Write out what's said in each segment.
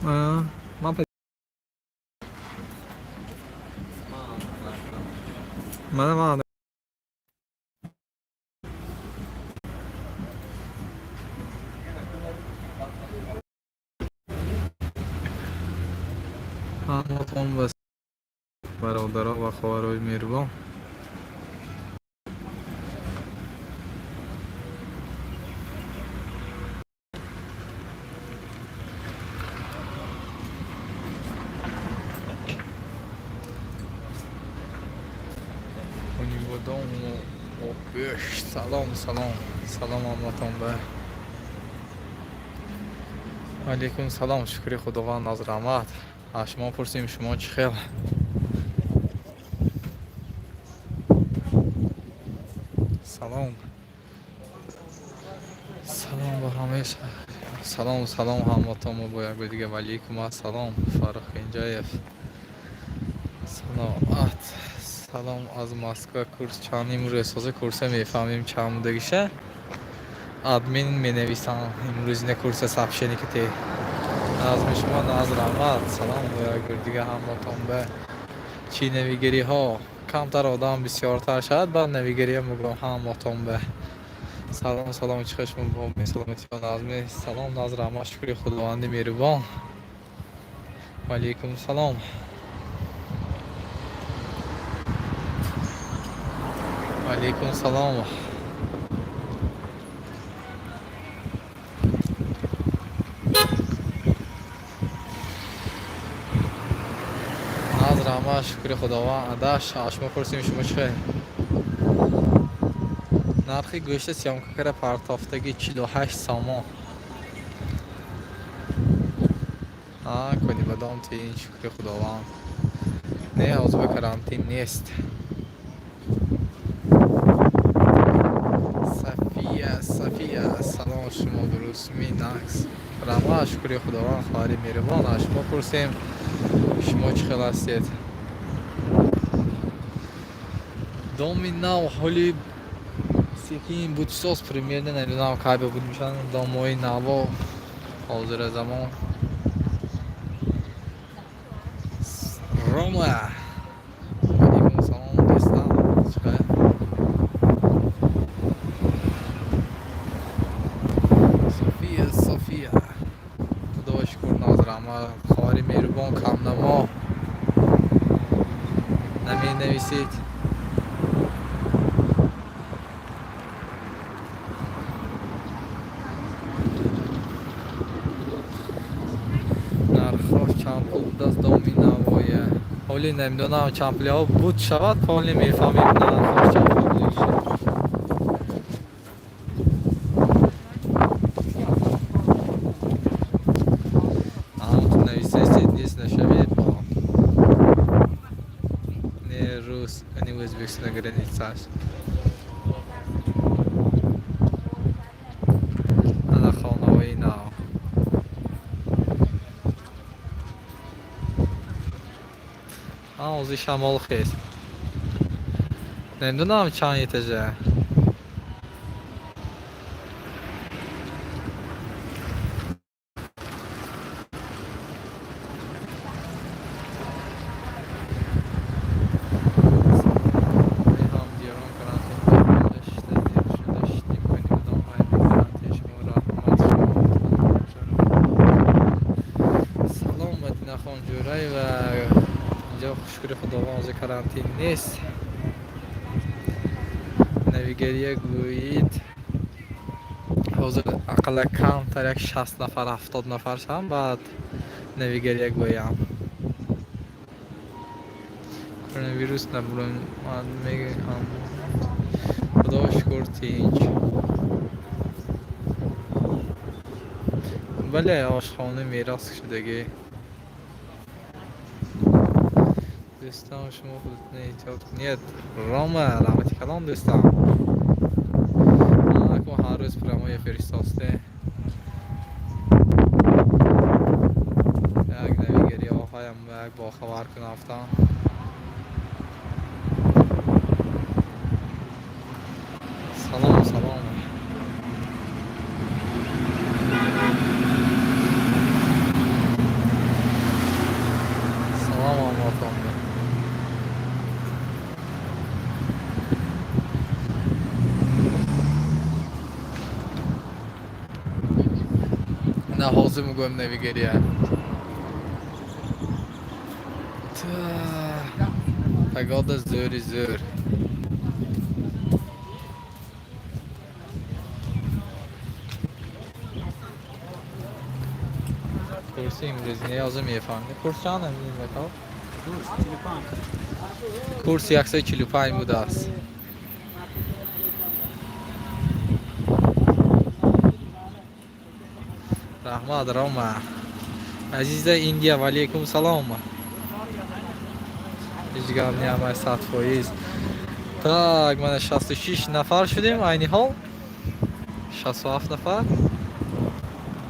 Ман мана ман ҳаматон ба бародаро ва хоҳарои меҳрубон. Салом, салом, салом ҳаматон ба. Алейкум салом, шукри Худованд, аз раҳмат. Аз шумо пурсем, шумо чӣ хел? Салом, салом ба ҳамаи, салом, салом ҳаматон бо як бор дига. Валейкум ассалом, Фаррух Кенҷаев. Саломат. Салом аз Москва. Курс чанд имрӯз? Ҳозир курса мефаҳмем чанд будагиша. Админ менависам имрӯзина курса сообщение ки те. Назми шумо наз, раҳмат. Салом бо як бор дига ҳаматон ба. Чӣ навигариҳо? Камтар одам бисёртар шавад, баъд навигариҳо мегӯям ҳаматон ба. Салом, салом, чӣ хел шумо, бо саломатиҳо, назми? Салом, наз, раҳмат, шукри Худованди меҳрубон. Валейкум салом. Валейкум салом. Наз, раҳмат, шукри Худованд. Адаш, аз шумо пурсем, шумо чӣ хел? Нархи гӯшта съёмка кара партофтаги 48 сомон. А, Конибодом тинч, шукри Худованд. Не, ҳозир ба карантин нест. Сафия, Сафия, салом, шумо дурустми, накс? Раҳмат, шукри Худованд, хоҳари меҳрубон. Аз шумо пурсем, шумо чӣ хел ҳастед? Доми нав ҳоли секин будсоз, примерно намедонам, кай ба буд мешаванд домҳои наво ҳозира замон. Рома, алейкум салом, дӯстам, чӣ хел? София, София, худо шукр, ноз, раҳмат. Хоҳари меҳрубон, камнамо наменависед. Нархҳо чанд пул будааст доми навоя? Ҳоли намедонам чанд пулиҳо буд шавад, ҳоли мефаҳмем нархҳо чанд пул будагиша. Ҳамту нависестед, нест нашавед бо. Не рус, не Ӯзбекистона границаш. Ана хонаҳои нав. А, ҳозир шамол хез. Намедонам чанд этажа. Ҳамдиёрон, карантин шуда зиёд шуда шидем Конибодом айби карантин шумо, раҳмат шумо. Салом, Мадинахон Ҷӯраева. Инҷо шукри Худованд, ҳозир карантин нест. Навигария гӯед. Ҳозир ақалла камтар як 60 нафар, 70 нафар шаванд, баъд навигария гӯям. Коронавирус набуромад мегӯям. Худо шукр, тинч. Бале, ошхона мерос шудагӣ. Дӯстон, шумо худатон эҳтиёт кунед. Рома, раҳмати калон, дӯстам. Аку ҳар рӯз прямой эфир истосте. Як навигариҳоям як бохабар кунафтам. Салом, салом. На, ҳозир мегӯем навигария. Та, погода зӯри зӯр. Курси имрӯзине ҳозир мефаҳмем. Курс чанд амин? Курс 45. Курс 145 будааст. Раҳмат, Рома. Азиза Индия, валейкум салом. Ҳеҷ гап не, ҳамаи 100%. Так, мана 66 нафар шудем айни ҳол. 67 нафар.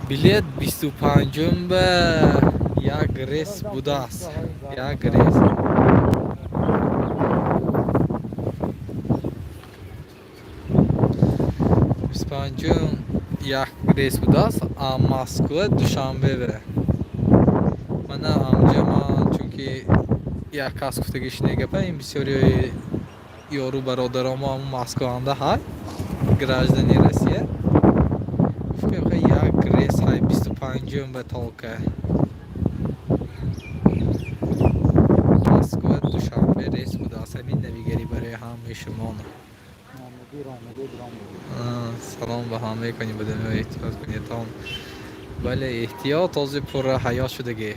Билет 25-ум ба як рейс будааст. Як рейс. 25-ум як рейс будааст, а Москва Душанбе бе. Мана амҷа ман, чунки як кас гуфтагиш негапа, ин бисёриҳои ёру бародаромо ҳамун Москваанда ҳай, граждани Россия. Гуфт, ки як рейс ҳай 25-ум ба только. Москва Душанбе рейс будааст. Ҳамин навигарӣ барои ҳамаи шумо. Салом ба ҳамаи кунӣ будем, эҳтиёт кунедтон. Бале, эҳтиёт ҳозир пурра ҳаёт шудагӣ.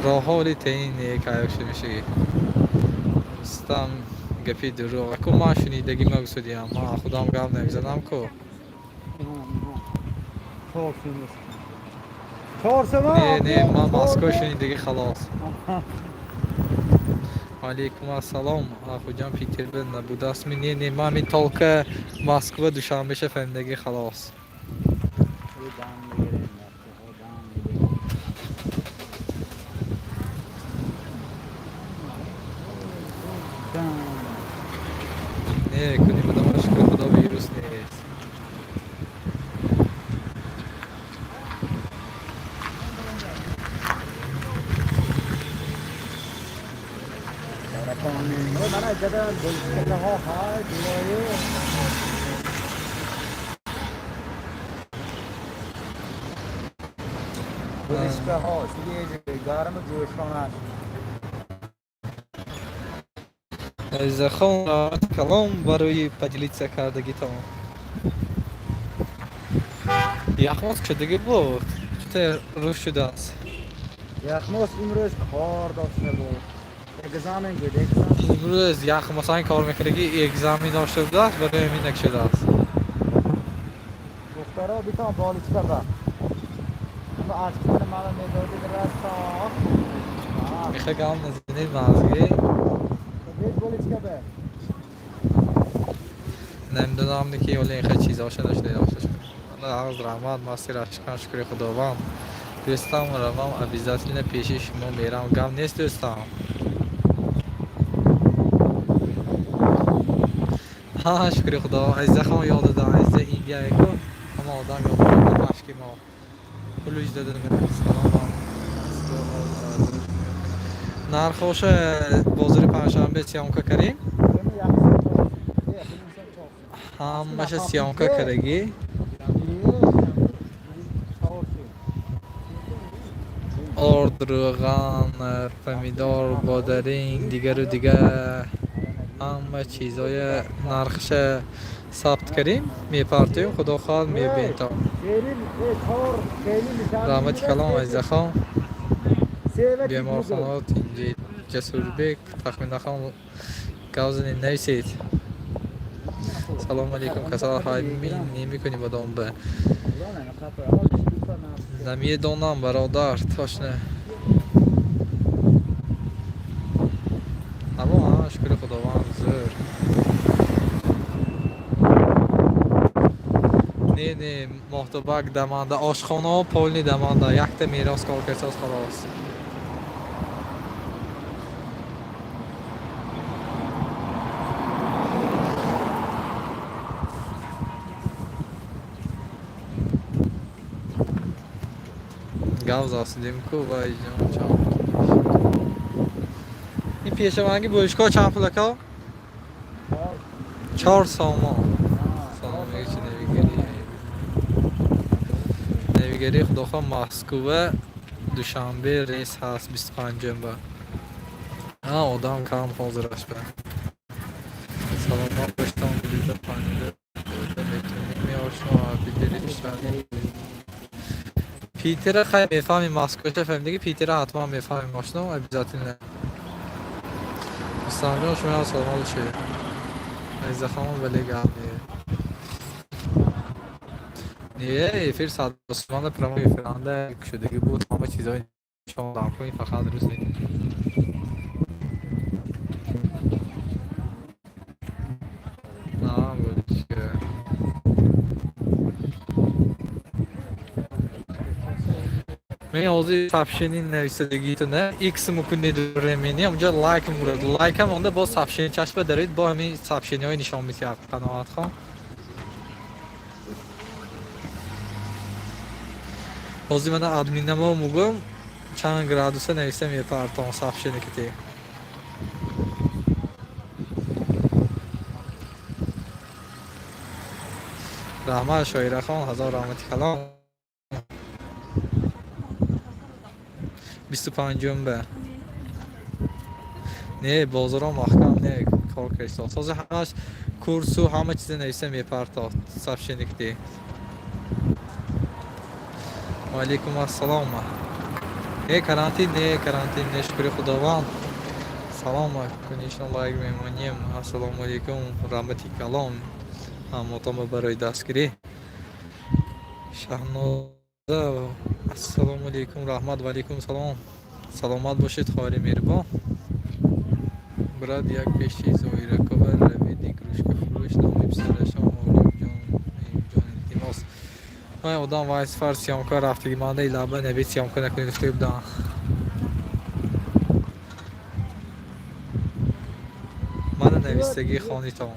Роҳҳо вале таин каяк шуда мешагӣ. Рустам, гапи дурӯғ. Аку ман шунидагӣ магусудиям. Ман худам гап намезанам ку. Не, не, ман Москва шунидагӣ, халос. Алейкум ассалом. Хуҷам Питербе набудастми? Не, не, ман ми только Москва Душанбеша фаҳмидагӣ, халос. Дам мегирем, дам мегирем. Дам. Не, кунӣ будам, шукри Худо, вирус нест. من جدا ها های دلایه. ها гарму ҷӯшон аст. Азизахон, калом барои поделиться кардагитон. Яхмоз шудагӣ буд. Чутер рӯз шудааст. Яхмоз имрӯз кор дошта буд. Экзамен буд, экзамен. Имрӯз яхмосан кор мекардаги, экзамен дошта будааст, барои ҳамин накшудааст. Духтаро, битон боличка ба. Ама очкита мана медодид расо. Миха гап назанед мазги. Бед боличка ба. Намедонам, ки оли инха чизоша нашунидам. Аз раҳмат, мастер ашкан, шукри Худованд. Дӯстам, равам, обязательно пеши шумо мерам. Гап нест, дӯстам. Ҳа, шукри Худо. Азизахон ёдада, азиза Индия ку. Ҳама одам ёдада машки мо. Пулуш дадам. Салом. Нархоша бозори панҷшанбе съёмка кардем. Ҳамаша съёмка кардагӣ. Орд, рӯған, помидор, бодаринг, дигару дигар ҳама чизҳоя нархша сабт кардем, мепартоем, худо хоҳад, мебинтон. Раҳмати калом, азизахон. Беморхонаҳо тинҷи. Ҷасурбек, Тахминахон, гап занед, нависед. Салому алейкум, касал ҳаймин намекунӣ бодом ба? Намедонам, бародар, точно. Ҳаво, шукри Худованд, зӯр. Не, не, моҳтобак даманда, ошхонаҳо полный даманда, якта мерос кор кардааст, халос. Гап засидем ку, вай ҷон, чанд. Ин пешаванги бӯшкоҳ чанд пул, ака? 4 сомон. Дигери, худохоҳ, Москва Душанбе рейс ҳаст 25-ба. Одам кам ҳозираш ба. Саломат боштон, билета панҷда метавонем меошно Питери Душанбе. Питера хай мефаҳмем, Москваша фаҳмидаги, Питера ҳатман мефаҳмем, ошно, обязательно. Рустамҷон, шумо саломат бошед. Азизахон, вале гап не. Не, эфир садосманда прямой эфиранда шудагӣ буд, ҳама чизҳои нишон дам кунӣ, фақат рӯз не. На, буд чӣ. Мен ҳозир сообщение нависадагитона X мукунед ремени, онҷа лайк мурад. Лайкам онда боз сообщение чашба даред, бо ҳамин сообщениҳои нишон медиҳад, Қаноатхон. Ҳозир мана админамо мугӯм, чанд градуса нависа мепартон сообщение кити. Раҳмат, Шоирахон, ҳазор раҳмати калон. 25-ба. Не, бозорҳо маҳкам не, кор кардистон. Ҳозир ҳамаш курсу ҳама чиза нависа мепартохт сообщение кити. Ваалайкум ассалом. Не, карантин не, карантин не, шукри Худованд. Салом, конечно, лайк мемонем. Ассалому алайкум, раҳмати калом. Ҳамотома барои дастгирӣ. Шаҳноза, ассалому алайкум, раҳмат, ва алайкум салом. Саломат бошед, хоҳари меҳрибон. Брат, як пеши Зоиракова равед, игрушка фурӯш, номи писарашон Олимҷон, Ҷон, илтимос. Ман одам вай сафар съёмка рафтагӣ, манда илаба набед, съёмка накунед гуфта будам. Мана навистагӣ хонитон.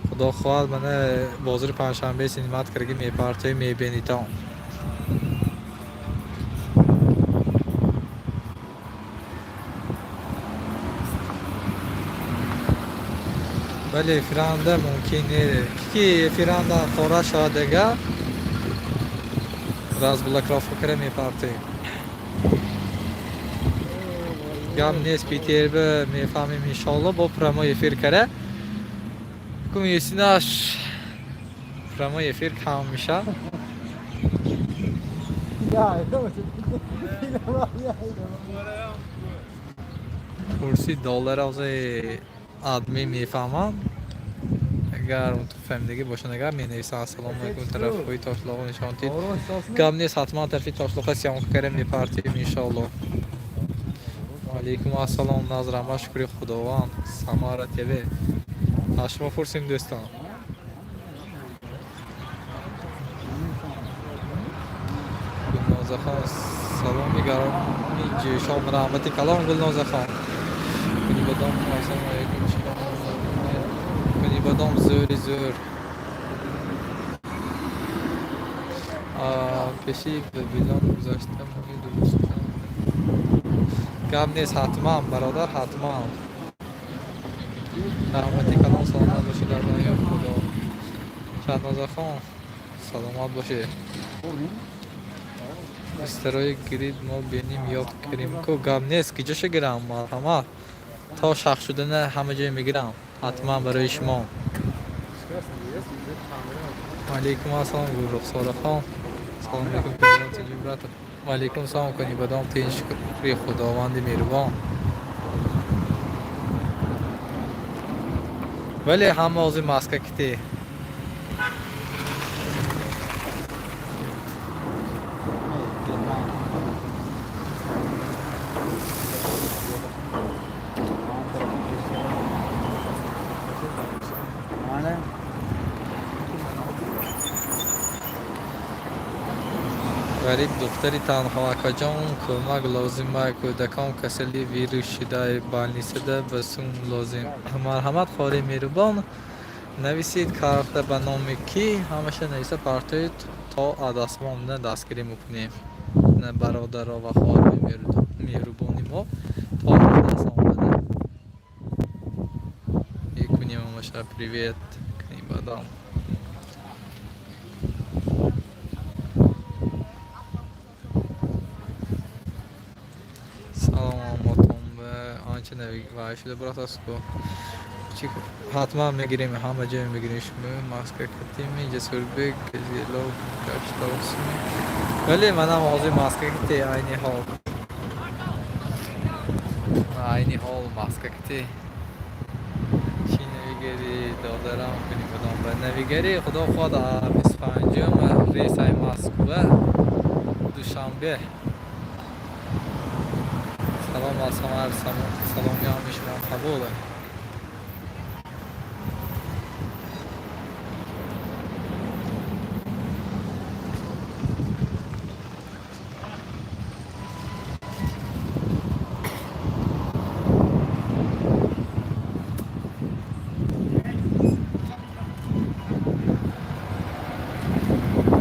Худо хоҳад, мана бозори панҷшанбе синимат кардаги мепартои мебинитон. Бале, эфиранда мумкин не. Ки эфиранда пора шавад дега разблокировка кара мепартоем. Гап нест, Питербе мефаҳмем, иншоалло, бо прямой эфир кара. Кум есинаш прямой эфир кам меша. Я, я. Курси доллар ҳозир админ мефаҳмам. Агар фаҳмидагӣ бошад, агар менависам. Ассалому алайкум, тарафҳои Тошлоқо нишон дид. Гап нест, ҳатман тарафи Тошлоқа съёмка кара мепартием, иншоалло. Алейкум ассалом, назрама, шукри Худованд. Самара ТВ. Аз шумо пурсем, дӯстон. Гулнозахон, саломи гароми ҷӯшон, раҳмати калон, Гулнозахон. Кунибодом, ассалому алайкум, Кунибодом, зӯри зӯр. Пеши Бабилон гузашта моҳи дурустам. Гап нест, ҳатман, бародар, ҳатман. Раҳмати калон, саломат бошед дар дунё Худо. Шаҳнозахон, саломат бошед. Истарои гирид, мо бинем, ёд кунем ку. Гап нест, киҷоша гирам, марҳамат. То шах шудана ҳама ҷой мегирам. Ҳатман барои шумо. Алейкум ассалом, Гулрухсорахон. Салом алейкум, брат. Ва алейкум салом, Кунибодом, тинч, шукри Худованди меҳрубон. Вале ҳама ҳозир маска ките. Mana. Ғариб духтари танҳо, акаҷон, кӯмак лозима, кӯдакон касали вирус шида, больницада, ба сум лозим. Марҳамат, хоҳари меҳрубон, нависед карта ба номи кӣ, ҳамаша нависа партоед, то адасмон дастгирӣ мекунем. Бародаро ва хоҳарои меҳрубони мо то адаст омада мекунем ҳамаша. Привет. Бадам. Салом, омотон анча вай шуда братаску. Чи ҳатман мегирем, ҳама ҷой мегирем шумо. Москва катими, Ҷасурбек, Газелов, Гачловсми. Вале манам ҳозир Москва кати айни ҳол. Айни ҳол Москва кати. Чӣ навигари додарам кунӣ будам ба навигари худо хоҳад 25-ум рейсаи Москва Душанбе. Салом аз Самар, саломи ҳами шумо қабул.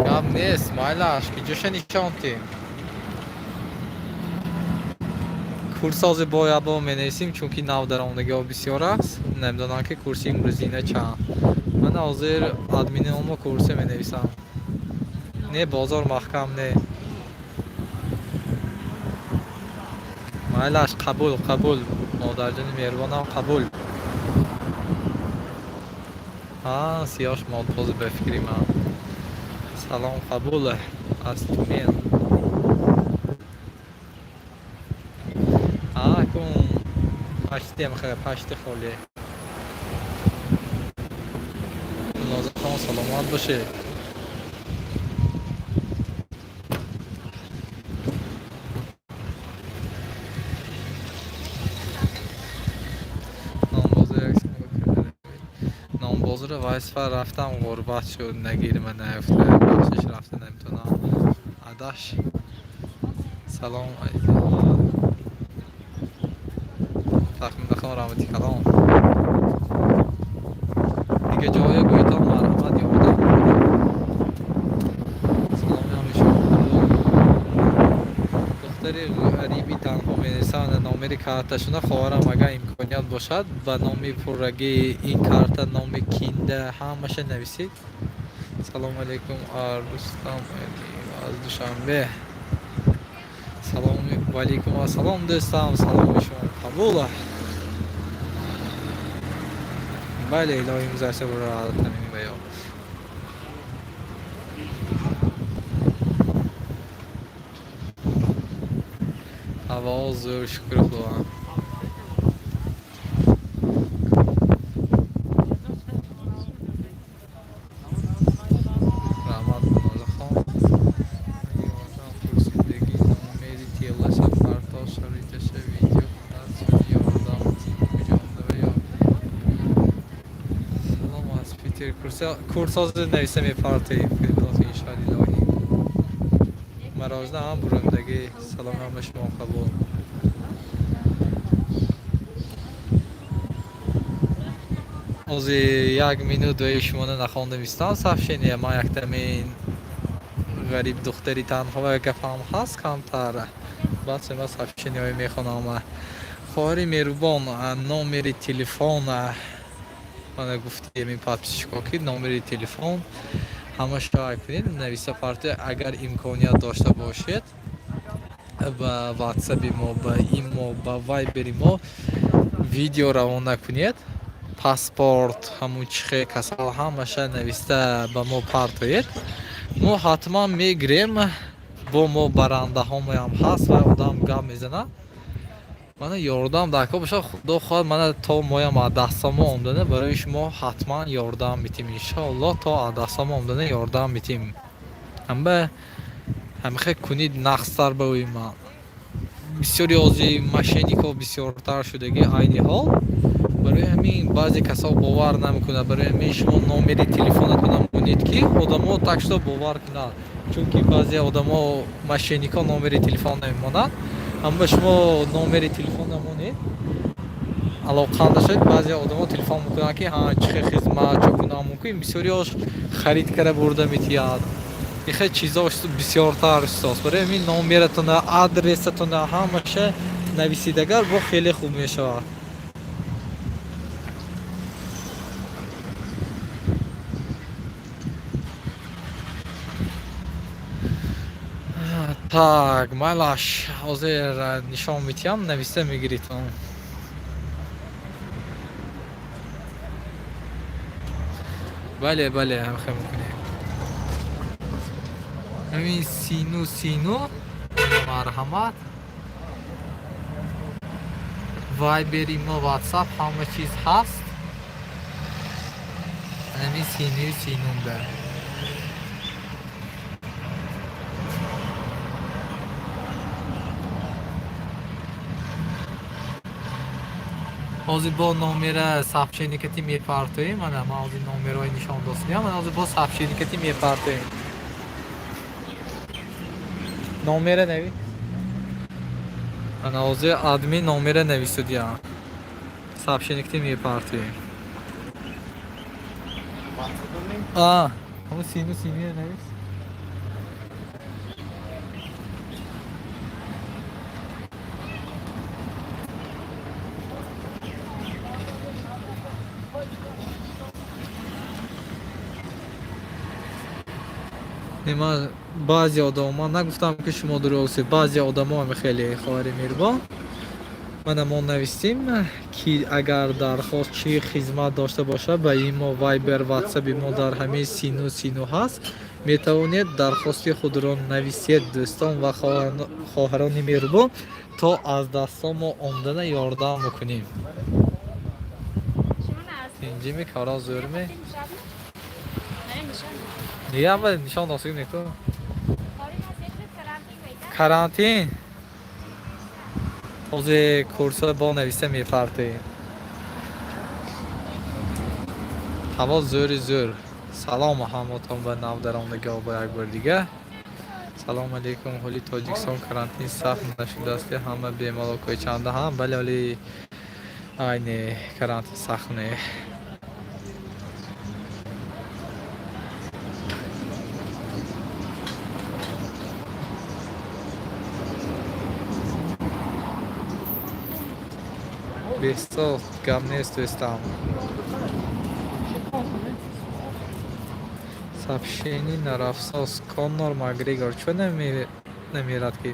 Гап нест, майлаш, ки ҷоша нишонтем. Курс ҳозир бояд бо менависем, чунки нав даромадагиҳо бисёр аст. Намедонам, ки курси имрӯзина чанд. Ман ҳозир админомо курсе менависам. Не, бозор маҳкам не. Майлаш, қабул, қабул. Модарҷони меҳрубонам, қабул. Ҳа, сиёш модбози ба фикри ман. Салом қабул аз Тумен. Ҳа, кун паштиам хеле пашти холӣ. Нозахон, саломат бошед. Нонбозиро вайсфа рафтам, ғурбат шуд, нагирма наёфта, бахшиш, рафта наметавонам. Адаш. Салом. Тахминахон, раҳмати калом. Дига ҷое гӯйтон, марҳамат, ёрдам. Саломи ҳами шумо қабул. Духтари ғариби танҳо менависанд номери карташона. Хоҳарам, агар имконият бошад, ба номи пуррагии ин карта, номи кинда, ҳамаша нависед. Салому алейкум, Рустам аз Душанбе. Салом алейкум, ассалом, дӯстам, саломи шумо қабул. Бале, илоҳи гузашта тамими ба ёд. Ҳаво зӯр, шукри Худованд. Раҳмат, Нозахон. Пурсидагӣ номери телаша парто, шароиташа видео кунад, ёрдам куҷонда ва ё. Салом аз Питер. Курс ҳозир нависа мепартоем, иншоаллоҳи. Марожна ҳам бурундагӣ. Салом ҳама шумо қабул. Ҳозир як минут дуои шуморо нахондам истам сообщение. Ман яктамин ғариб духтари танҳо гапам ҳаст камтар. Баъд сема сообщениҳое мехонам. Хоҳари меҳрубон, номери телефон мана гуфтем ин подписчикҳо, ки номери телефон ҳамаша кунед, нависа партоя, агар имконият дошта бошед, ба ватсаби мо, ба имо, ба вайбери мо видео равона кунед. Паспорт, ҳамун чихе касал, ҳамаша нависта ба мо партоед. Мо ҳатман мегирем, бо мо барандаҳомоям ҳаст ва одам гап мезанад. Мана ёрдам дар кор бошад, худо хоҳад, мана то моям аз дастамо омдана барои шумо ҳатман ёрдам метим, иншоаллоҳ, то аз дастамо омдана ёрдам метим. Ҳамба ҳамихе кунид нақстар ба ӯи ман. Бисёри ҳозир мошенникҳо бисёртар шудагӣ айни ҳол. Барои ҳамин баъзе касо бовар намекунад. Барои ҳамин шумо номери телефонатона монед, ки одамо так что бовар кунад. Чунки баъзе одамо мошенникҳо номери телефон намемонанд. Аммо шумо номери телефон намонед, алоқанда шавед, баъзе одамо телефон мекунанд, ки ҳа, чихе хизмат, чо кунам мумкин, бисёриҳош харид карда бурда метиҳад. Ихе чизо бисёртар шудааст. Барои ҳамин номератона, адресатона ҳамаша нависидагар бо хеле хуб мешавад. Так, майлаш, ҳозир нишон медиҳам, нависта мегиритон. Бале, бале, ҳамхел мекунем. Ҳамин сину сину, марҳамат. Вайбер, имо, Ватсап, ҳама чиз ҳаст. Ҳамин синию синунда. Ҳозир бо номера сообщение кати мепартоем. Мана ман ҳозир номерҳои нишон достиям. Мана ҳозир бо сообщение кати мепартоем. Номера нави. Мана ҳозир админ номера нависудиям. Сообщение кати мепартоем. А, ҳамун сину синуя навис. Не, ман баъзе одамо, ман нагуфтам, ки шумо дурӯғ гуфтед, баъзе одамо ҳами хеле, хоҳари меҳрубон. Мана мо навистем, ки агар дархост чӣ хизмат дошта бошад, ба имо, Вайбер, Ватсаби мо дар ҳамаи сину сину ҳаст. Метавонед дархости худро нависед, дӯстон ва хоҳарони меҳрубон, то аз дастон мо омдана ёрдам бикунем. Тинҷими кора зӯрме? Дига ама нишон досигим неку. Карантин. Ҳозир курсҳо бо нависта мепартоем. Ҳаво зӯри зӯр. Салом ҳамотон ба навдаромдагиҳо бо як бор дига. Салом алейкум, ҳоли Тоҷикистон карантин сахт нашудааст, ки ҳама бемалол кӯчанда ҳам. Бале, ҳоли айне карантин сахт не. Беҳсод, гап нест, дӯстам. Сообщение нарафсоз. Конор Макгрегор чо намерад ки?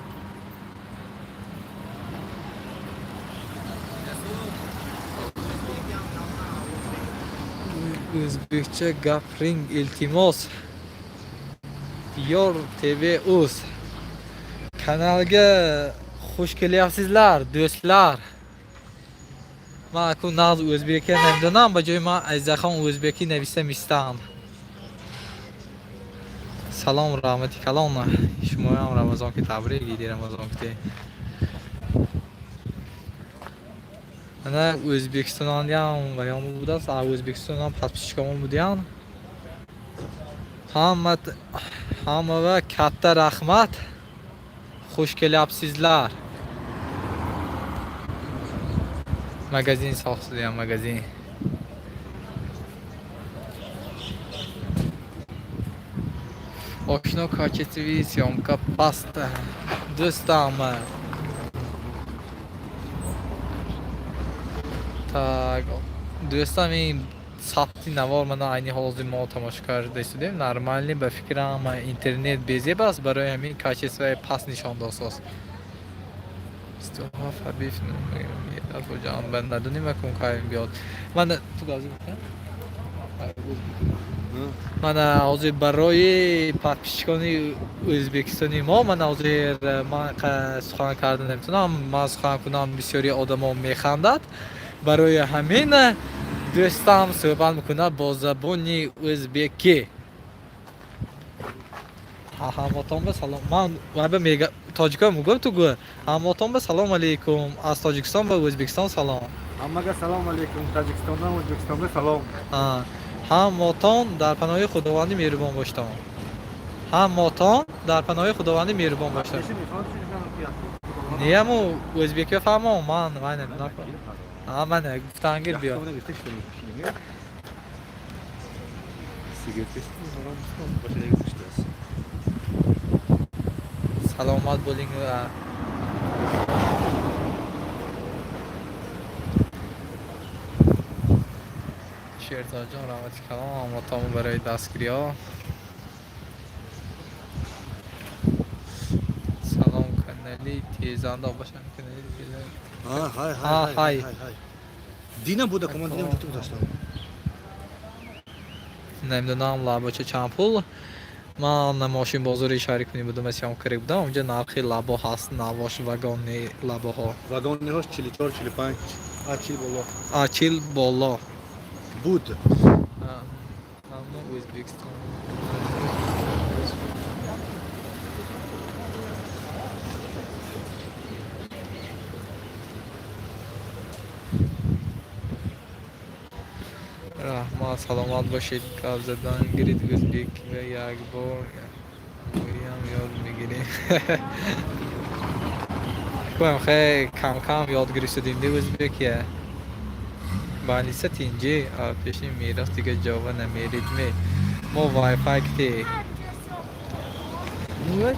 O'zbekcha gapiring, iltimos. Yor TV uz. Kanalga xush kelyapsizlar, do'stlar. Ман аку нағз o'zbekka намедонам, ба ҷои ман Азизахон o'zbekӣ нависта мистам. Салом, раҳмати калон. Шумоям Рамазон ки табрик, иди Рамазон ки. Ана O'zbekistondan ваён будааст, а O'zbekistondan подписчик омон будиян. Ҳама ҳамава katta rahmat. Xush kelyapsizlar. Магазин сохтидем, магазин. Ошно, качестве съёмка паст. Дӯстам. Так, дӯстам, ин сабти навор мана айни ҳозир мо тамошо карда истодем. Нормальный, ба фикрам, интернет безеб аст, барои ҳамин качество и паст нишон досост. 27 Ҳабиб хоҷам ба надонем акун кай биёд. Мана ту гази мекунӣ? Мана ҳозир барои подписчик они Ӯзбекистони мо, мана ҳозир ман сухан карда наметавонам, ман сухан кунам, бисёри одамо механдад. Барои ҳамин дӯстам суҳбат мекунад бо забони ӯзбекӣ. Ҳамотон ба салом. Ман вайба мега тоҷико мегӯям, ту гӯ. Ҳамотон ба салом алейкум. Аз Тоҷикистон ба Ӯзбекистон салом. Hammaga salom alaykum. Tojikistondan O'zbekistonga salom. Ҳамотон дар паноҳи Худованди меҳрубон боштон. Ҳамотон дар паноҳи Худованди меҳрубон боштон. Неяму ӯзбекиё фаҳмом, ман вай намедонам. А мана гуфтангир биё. Sigaret boshidagi. Саломат bo'ling. Va Шерзодҷон, раҳмати калом ҳамотон барои дастгириҳо. Канали тезанда бошам, канали. Ҳай, ҳай. А, Ҳай. Ҳай. Ҳай, ҳай, динам буда, команд динам ҷуфта гузаштам. Намедонам, лабоча чанд пул. Ман мошин бозори шаҳри кунӣ будам, съёмка карда будам, онҷа нархи лабо ҳаст, навош, вагонни лабоҳо. Вагонниҳош 44, 45, а 40 боло. А 40 боло. Буд. Аммо Ӯзбекистон. Раҳмат, саломат бошед. Гап задан гирид ӯзбек ва як бор моям ёд мегирем. Кӯем, хе кам кам ёд гирифтадим ди ӯзбекия. Балиса тинҷи, а пеши мерос дига ҷова намерид ме. Мо вайфай кти. Нет.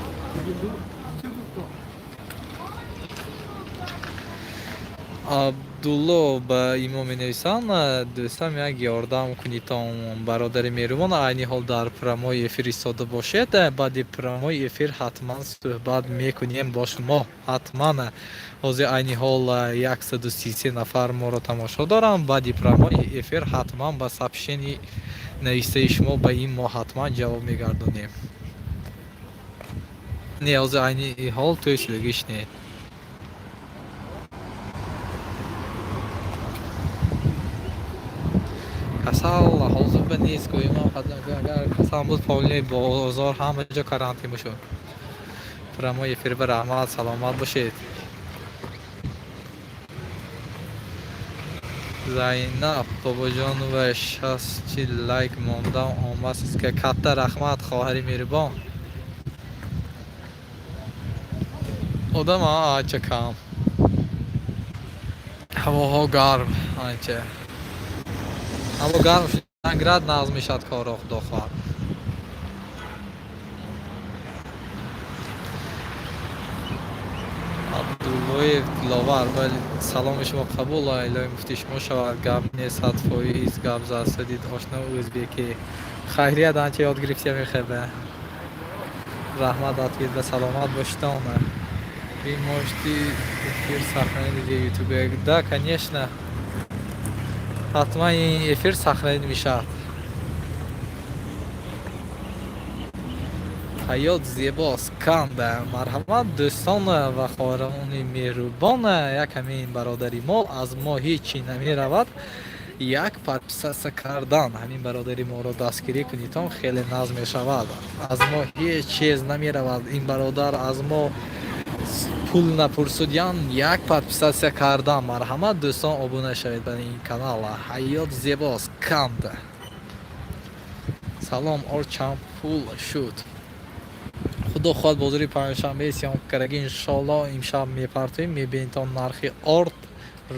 Абдулло ба имо менависанд: дӯстам, як ёрдам кунитон, бародари меҳрубон, айни ҳол дар прямой эфир истода бошед, баъди прямой эфир ҳатман суҳбат мекунем бо шумо, ҳатман. Ҳозир айни ҳол 133 нафар моро тамошо доранд. Баъди прямой эфир ҳатман ба сообщение навистаи шумо ба ин мо ҳатман ҷавоб мегардонем. Не, ҳозир айни ҳол тӯй шудагиш не. Касал ҳозир ба нест, гӯем, агар касал буд, полный бозор, ҳама ҷо карантин бошад. Прямой эфир ба раҳмат, саломат бошед. Зайнаб Бобоҷонова, 60 лайк мондам, омад ка, катта раҳмат, хоҳари меҳрубон. Одам анча кам, ҳавоҳо гарм, анча ҳаво гарм шудан гирад, нағз мешавад корро, худо хоҳад. Абдуллоев Диловар, вале саломи шумо қабул, илоҳи муфти шумо шавад. Гап не, 100% гап зад садид ошно ӯзбеки. Хайрият, анча ёд гирифтия мехеба. Раҳмат, ответ ба, саломат бошитон. Вы можете эфир сохранить в ютубе? Да, конечно, ҳатман ин эфир сохранить мешавад. Ҳаёт зебост канда. Марҳамат, дӯстон ва хоҳарони меҳрубон, як ҳамин бародари мо, аз мо ҳеҷ намеравад, як подписаться кардан. Ҳамин бародари моро дастгирӣ кунитон, хеле нағз мешавад. Аз мо ҳеҷ чиз намеравад, ин бародар аз мо пул напурсудян, як подписаться кардан. Марҳамат, дӯстон, обуна шавед ба ин канал. Ҳаёт зебост канда. Салом, ор чанд пул шуд? Худо хоҳад, бозори панҷшанбе съёмка кардаги, иншоалло, имшаб мепартоем, мебинедтон нархи орд,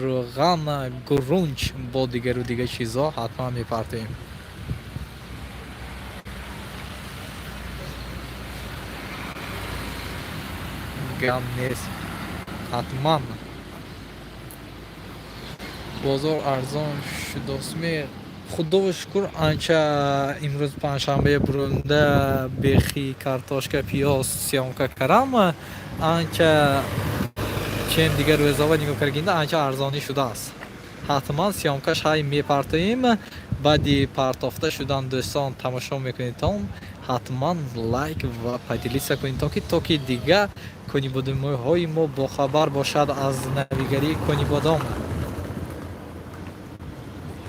рӯған, гурунҷ бо дигару дигар чизҳо ҳатман мепартоем. Гам нест, ҳатман. Бозор арзон шудосме? Худоро шукр, анча. Имрӯз панҷшанбе бурунда бехи, картошка, пиёз съёмка кардам, анча чем дигар рӯзова нигоҳ кардагинда анча арзонӣ шудааст. Ҳатман съёмка шай мепартоем. Баъди партофта шудан, дӯстон, тамошо мекунедтон, ҳатман лайк ва поделиться кунедтон, ки то ки дигар конибодомиҳои мо бохабар бошад аз навигарии Конибодом.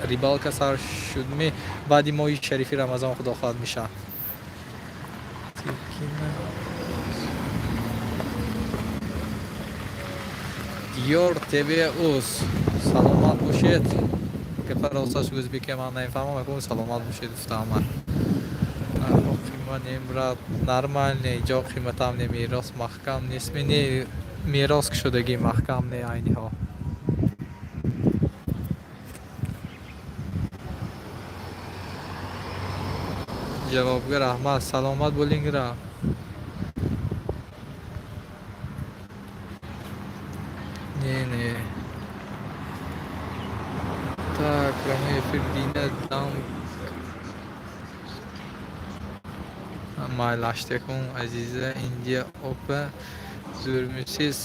Рыбалка сар шудме? Баъди моҳи шарифи Рамазон, худо хоҳад, мешавад. Тикина. Диёр ТВ уз, саломат бошед. Гапа росташ ӯзбеке ман намефаҳмам, акун саломат бошед гуфтам ман. Нархҳо қимат не, брат, нормальный, ҷо қиматам не, мерос маҳкам нестми? Не, мерос кушодагӣ маҳкам не айни ҳол. Ҷавобга раҳмат, саломат bo'linglar. Не, не. Так, прямой эфир дина дам. Майлаштекун, Азиза Индия опа. Зӯрмисиз,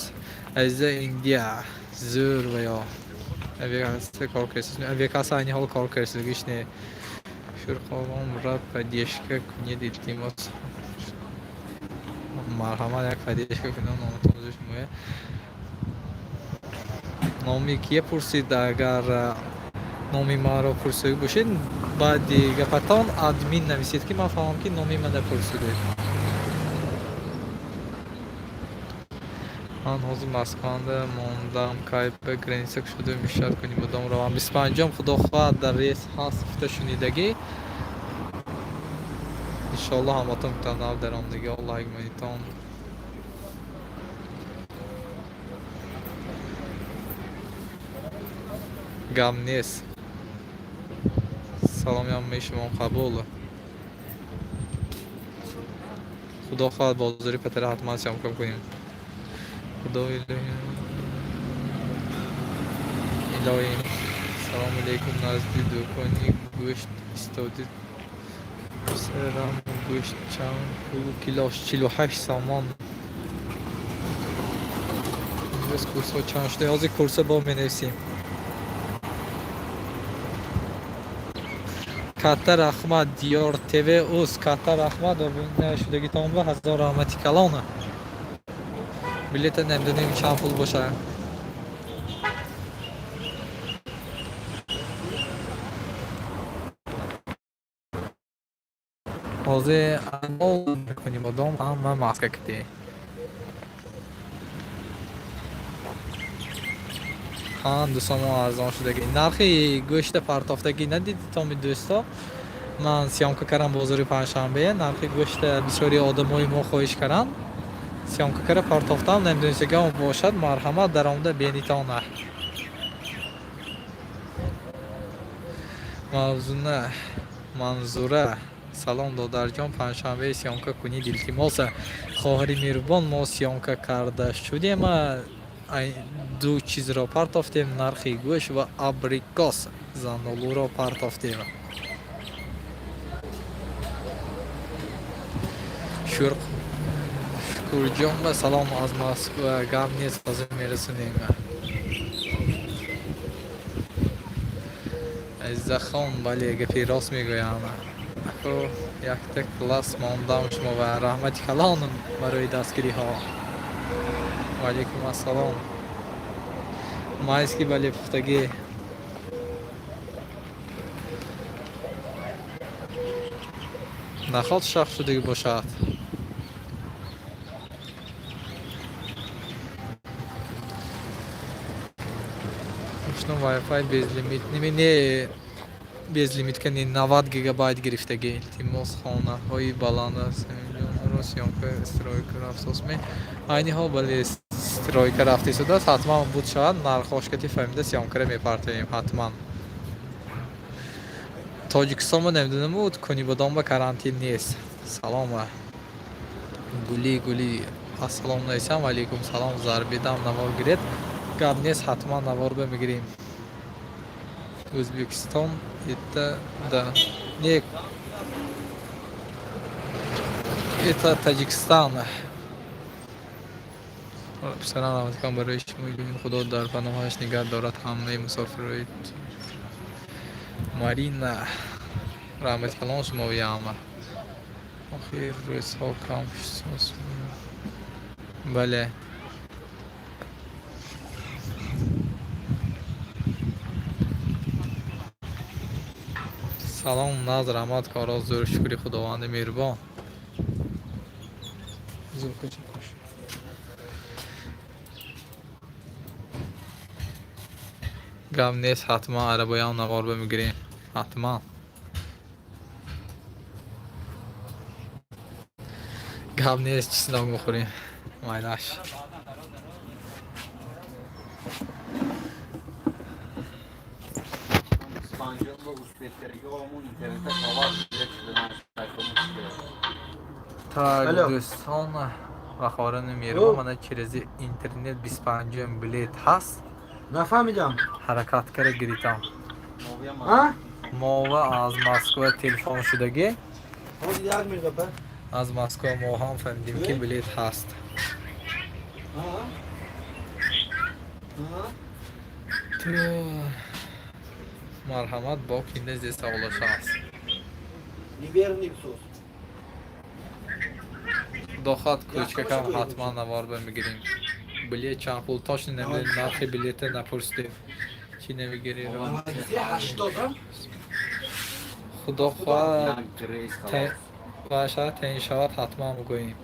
азиза Индия, зӯр ва ё авиакасса кор кардед? Авиакасса айни ҳол кор кардагиш не. Шурқовонра поддержка кунед, илтимос. Марҳамат, як поддержка кунам, номатон шумоя. Номи кие пурсид? Агар номи маро пурсида бошед, баъди гапатон админ нависед, ки ман фаҳмам, ки номи мана пурсидед. Ман ҳозир Москванда мондам, кай ба граница кушода мешавад, кунем одам равам? 25-ум, худо хоҳад, дар рейс ҳаст гуфта шунидагӣ. Иншоалло, ҳаматон нав даромдагӣ, лайк монитон. Гам нест. Саломи ҳамаи шумо қабул. Худо хоҳад, бозори патара ҳатман съёмка кунем. Худо илоҳим. Салому алейкум, назди дукони гӯшт истодид. Писарам, гӯшт чанд пул килош? 48 сомон. Имрӯз курсҳо чанд шуда? Ҳозир курсо бо менависем. Катта раҳмат, Диёр ТВ уз, катта раҳмат, шудагитон ба ҳазор раҳмати калона. Билета намедонем чанд пул бошад. Ҳозир мекунем, одом ҳама маска китӣ. Ҳам 2 сомон арзон шудагӣ. Нархи гӯшта партофтагӣ надидӣ, томи дӯсто? Ман съёмка кардам бозори панҷшанбе, нархи гӯшта бисёри одамои мо хоҳиш карданд. Съёмка кара партофтам, намедонистагиам бошад, марҳамат, даромада бенитона. Мавзуна Манзура, салом, додарҷон, панҷшанбе съёмка кунед, илтимоса. Хоҳари меҳрубон, мо съёмка карда шудем, ду чизро партофтем: нархи гӯшт ва абрикос занолуро партофтем. Шукурҷон ба салом аз Москва. Гап нест, ҳозир мерасонем. Азизахон, бале, гапи рост мегӯям. Ако якта класс мондам шумо ва раҳмати калон барои дастгириҳо. Ваалайкум ассалом. Майский, бале, пухтагӣ. Наход шах шудагӣ бошад. Ошно, Wi-Fi безлимит неми? Не, безлимитка не, 90 гигабайт гирифтагӣ. Илтимос, хонаҳои баланда миллионро съёмка стройка рафтосме? Айни ҳол, бале, стройка рафта истодааст, ҳатман буд шавад, нархошкати фаҳмида съёмкара мепартоем ҳатман. Тоҷикистонба намедонам буд, Кунибодон ба карантин нест. Салом гули гули, ассалому алайкум. Ваалайкум салом. Зарбидам навор гиред. Гап нест, ҳатман навор ба мегирем. Ӯзбекистон это да не, это Таҷикистон. Писарам, раҳматикам барои шумо. Худо дар паноҳаш нигаҳ дорад ҳамаи мусофирои. Марина, раҳмати калон шумо яма. Охир рӯзҳо кам. Бале. Салом, наз, раҳмат, коро зӯр, шукри Худованди меҳрубон. Звука кош. Гап нест, ҳатман арабоям навор мегирем. Ҳатман. Гап нест, чеснок мехӯрем. Майлаш. Панҷум ба успеттерги омун интернета хабар шуда. Так, Алло. дӯстон ва хоҳарони меҳрубон, мана через интернет 25-ум билет ҳаст. Нафаҳмидам. Ҳаракат кара гиритам. А? Мова аз Москва телефон шудагӣ. Ҳозир як мегапа. Аз Москва мо ҳам фаҳмидем, ки билет ҳаст. Ту марҳамат, бо кинезе саволоша аст. Неверный сос. Худо хоҳад, кӯчкакам ҳатман навор мегирем. Билет чанд пул, точно намедонем, нархи билета напурсидем. Чӣ намегирӣ? 80. Худо хоҳад, Як рейс халос. Ва шояд таъин шавад, ҳатман мегӯем.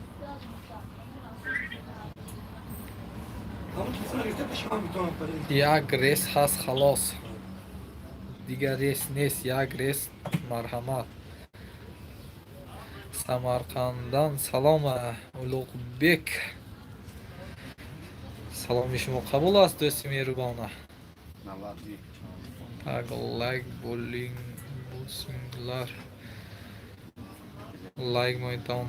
Ҳамон телефон гирифта пеши ман битонам пари. Як рейс ҳаст, халос, дигар рейс нест, як рейс. Марҳамат, Самарқандан салом, Улуғбек. Саломи шумо қабул аст, дӯсти меҳрубона. 91. Так, лайк болинг бусинглар, лайк моитон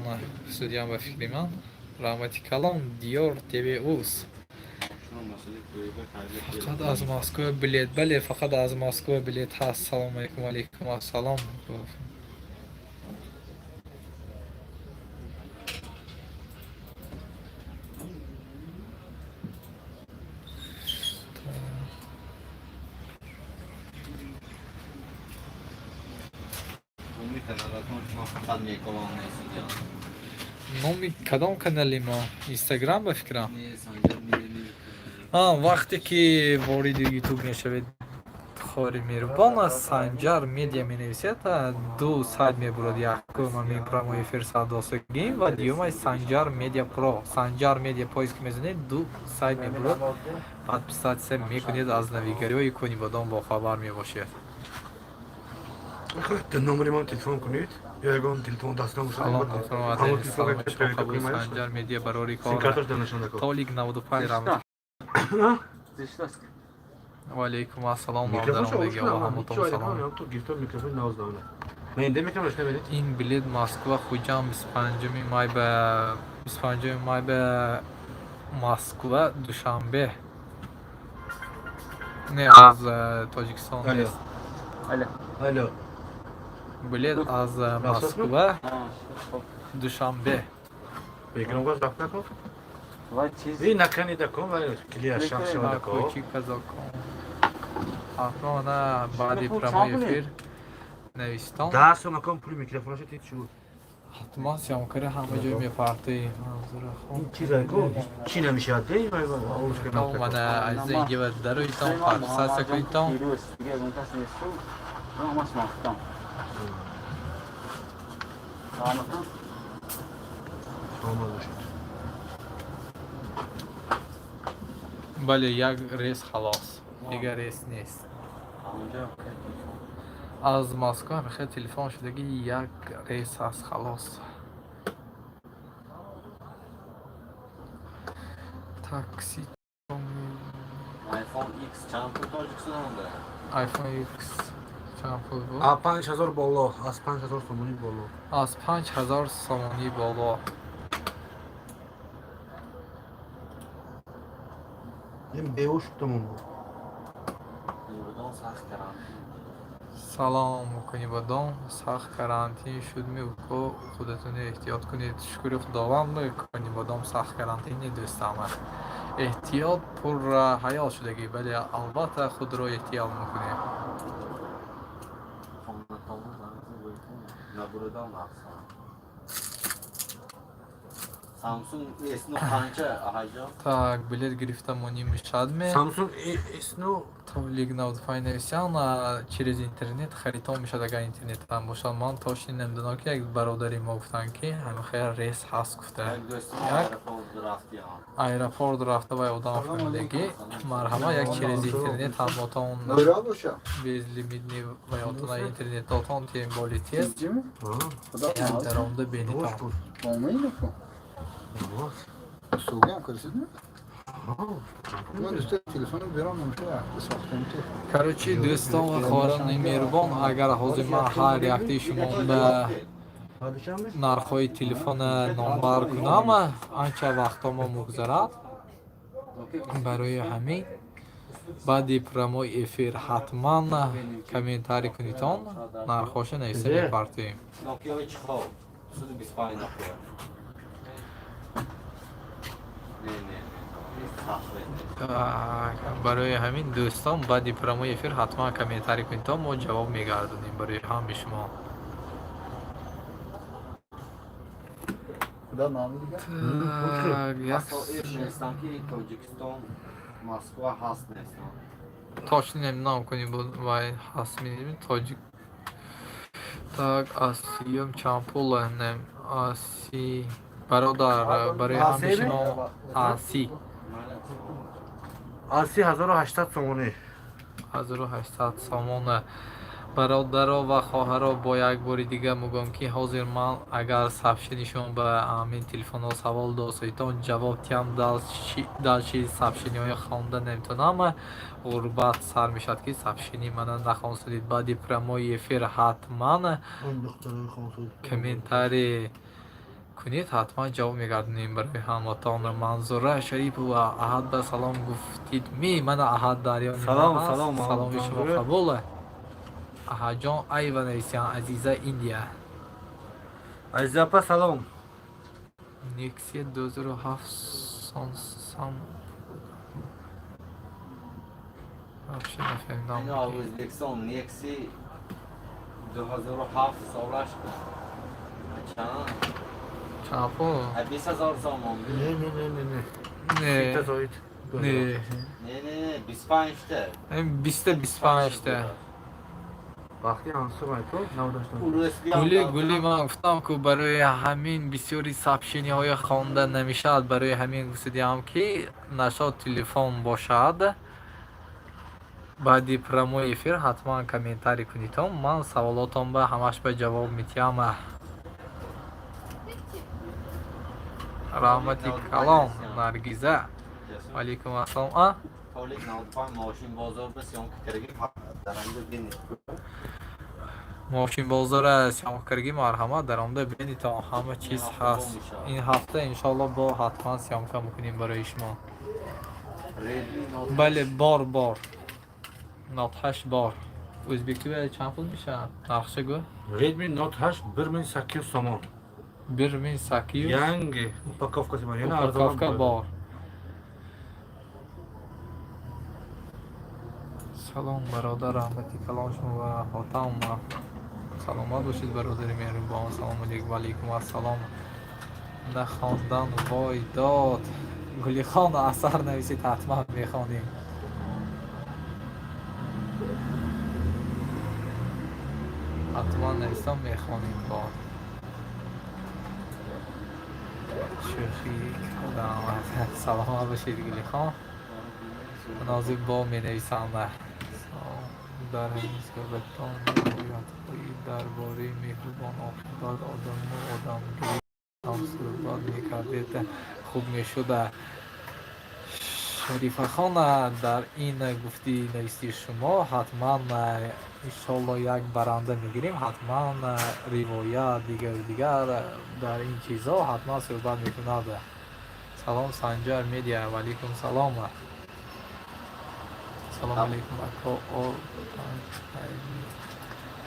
судям. Ба фикри ман, раҳмати калом, Диёр ТВ Уз. Фақат аз Москва билет? Бале, фақат аз Москва билет ҳаст. Салом алейкум. Алейкум ассалом. Номи каналатон шумо фақат меколон нестидиям. Номи кадом канали мо? Инстаграм, ба фикрам. Не, Санҷар меди. А, вақте ки вориди Ютуб мешавед, хори меҳрубон, аз Санҷар Медиа менависед, ду сайт мебурад: якум ҳамин прямой эфир савдосагим ва дуюмаш Санҷар Медиа Про. Санҷар Медиа поиск мезанед, ду сайт мебурад, подписаться мекунед, аз навигариҳои Конибодом бохабар мебошед. Номери ман телефон кунед ё ягон телефон дастам бошад. Салом. Ҳамон телефон Салом, қабул. Санҷар Медиа, барори кор. Симкарташ дар нишон накун. Толик 95 раҳмат. Ва алейкум ассалом. Микрофон. Ҳамаги ҳамотон салом. То гирифтор микрофон навоз навна. Ман инде микрофон намедед. Ин билет Москва Хуҷанд 25 май ба 25 май ба Москва Душанбе. Не, аз Тоҷикистон Алло. нест. Алло. Билет аз Москва Душанбе. Микрофон газ рафт накун. И наканида кун ва клия шахс шавада ко. Кӯчи казокон. Ҳатман на баъди прямой эфир навистон. Да сом кун, пули микрофонашо тит шуд. Ҳатман съёмкари ҳама ҷой мепартоем. Ин чиза ку чӣ намешавад? Эй вай вай. Мана азиза, инҷа дароитон, подписаться кунитон. Дига ягон кас несту. Ҳамаш махтам. Саломатан. Саломат бошед. Бале, як рейс, халос, дигар рейс нест. Ҳамонҷо. Аз Москва мехоҳад телефон шудаги, як рейс аст, халос. Такси. iPhone X чанд пул Тоҷикистонда? iPhone X чанд пул буд? А 5000 боло, аз 5000 сомонӣ боло. Аз 5000 сомонӣ боло. Ин беуш тамом буд. Нуридон сахт карантин. Салом, Конибодом сахт карантин шуд меуко, худатон эҳтиёт кунед. Шукри Худованд, Конибодом сахт карантин не, дӯстама. Эҳтиёт пурра ҳаёл шудагӣ. Бале, албатта, худро эҳтиёт мекунем. Хонатонро набуридан нақсан. Samsung S9 қанча, аҳаҷон? Так, билет гирифта монӣ мешавад ме? Samsung S9. Толик 95 нависян, через интернет харитон мешавад, агар интернетам бошад. Ман точно намедонам, ки як бародари мо гуфтанд, ки ҳамихел рейс ҳаст гуфта. Як дӯсти мо Як аэропорт рафтиям. Аэропорт рафта вай одам фаҳмидагӣ. Марҳамат, як через интернет ҳамотон безлимитный ваётона интернетотон, тем более тез як даромада бенитон. Сугам кардид? Ман дӯстои телефоно берам намеша сохтем ту. Короче, дӯстон ва хоҳарони меҳрубон, агар ҳозир ман ҳар яктаи шумо ба нархҳои телефона номбар кунам, анча вақтҳо мо мегузарад. Барои ҳамин баъди прямой эфир ҳатман комментарий кунитон, нархҳоша нависа мепартоем. Nokia чӣ хоб? 125 Nokia. Не, не, не. Так, барои ҳамин, дӯстон, баъди прямой эфир ҳатман комментарий кунед, то мо ҷавоб мегардонем барои ҳамаи шумо. Худо номи дига. Так, як Асоиш нестам ки Тоҷикистон Москва ҳаст нестам. Точно намедонам, кунӣ буд вай ҳаст минем тоҷик. Так, асиём чанд пул нем аси, бародар, барои ҳамаи шумо аси. Аси 1800 сомонӣ. 1800 сомона. Бародаро ва хоҳаро, бо як бори дига мегӯям, ки ҳозир ман агар сообщение шумо ба ҳамин телефонҳо савол досоитон ҷавоб тиҳам, дальше сообщениҳои хонда наметавонам. Ғурбат сар мешавад, ки сообщение мана нахонсудид. Баъди прямой эфир ҳатман комментарий кунед, ҳатман ҷавоб мегардонем барои ҳаматон. Манзура Шарипова, Аҳад ба салом гуфтид ми? Мана Аҳад дарёни. Салом, салом. Саломи шумо қабул, Аҳадҷон. Айва нависиян Азиза, Индия. Азиза апа, салом. Нексия 2007 сонсам вообще нафаҳмидам. Ино Ӯзбекистон Некси 2007 солаш чанд? Чанд пул? 20 000 сомон. Не, не, не, не, не. Не. Сита зоид. Не. Не, не, не, 25-та. Биста, 25-та. Вақти ҳамсумайку навдашта. Гули, Гули, ман гуфтам, ку барои ҳамин бисёри сообщениҳои хонда намешавад. Барои ҳамин гуфтидиам, ки нашод телефон бошад, баъди прямой эфир ҳатман комментарий кунедон, ман саволотон ба ҳамаш ба ҷавоб медиҳам. Раҳмати калом, Наргиза. Алейкум ассалом, а. Толик 95 мошин бозор ба съёмка кардаги даранга бинед. Мошин бозора съёмка кардаги, марҳамат, даромада бинитон, ҳама чиз ҳаст. Ин ҳафта иншоалло бо ҳатман съёмка мекунем барои шумо. Redmi Note. Бале, бор, бор, Note 8 бор. Ӯзбекӣ чанд пул мешавад, нархша гӯ. Redmi Note 8 1800 сомон. 1800. Yangi упаковка си бар. Яна арзон. Упаковка бор. Салом, бародар, раҳмати калон шумо ва Хотам. Саломат бошед, бародари меҳрубон. Салому алейкум. Ва алейкум ассалом. Нахондан, вой дод. Гулихон, асар нависед, ҳатман мехонем. Ҳатман нависам, мехонем. Бо шӯхӣ кардам. Саломат бошед, Гулихон. Нозиб бо менависам. Дар ҳамин суҳбатон ривоятҳои дар бораи меҳрубон, оқибат, одаму одамгирӣ ҳам суҳбат мекардед, хуб мешуда. Шарифахон, дар ин гуфти нависти шумо ҳатман иншолло як баранда мегирем, ҳатман ривоят, дигару дигар, дар ин чизҳо ҳатман суҳбат мекунад. Салом, Санҷар Медиа. Ваалайкум салом. Салому алейкум, ако.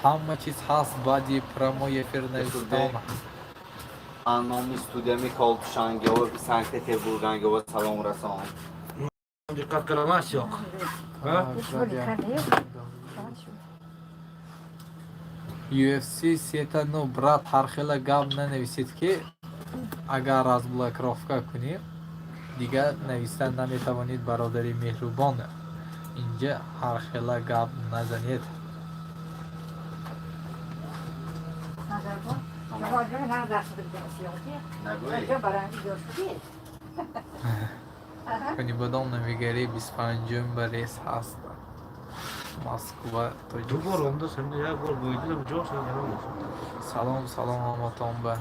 Ҳама чиз ҳаст, баъди прямой эфир навистон. Ман номи студиями Колтушангиова Санкт Петербургангиова салом расон. Диққат киламас yo'q. Ha? UFC сета. Ну, брат, ҳар хела гап нанависед, ки агар разблокировка кунем, дигар нависта наметавонед. Бародари меҳрубон, инҷа ҳар хела гап назанед. Нагӯй. Канибадом намегари, 25-ум ба рейс ҳаст Москва. Ду бор Тоҷикистон. Онда сенда як бор буйдилам ҷо сен. Салом, салом ҳаматон ба.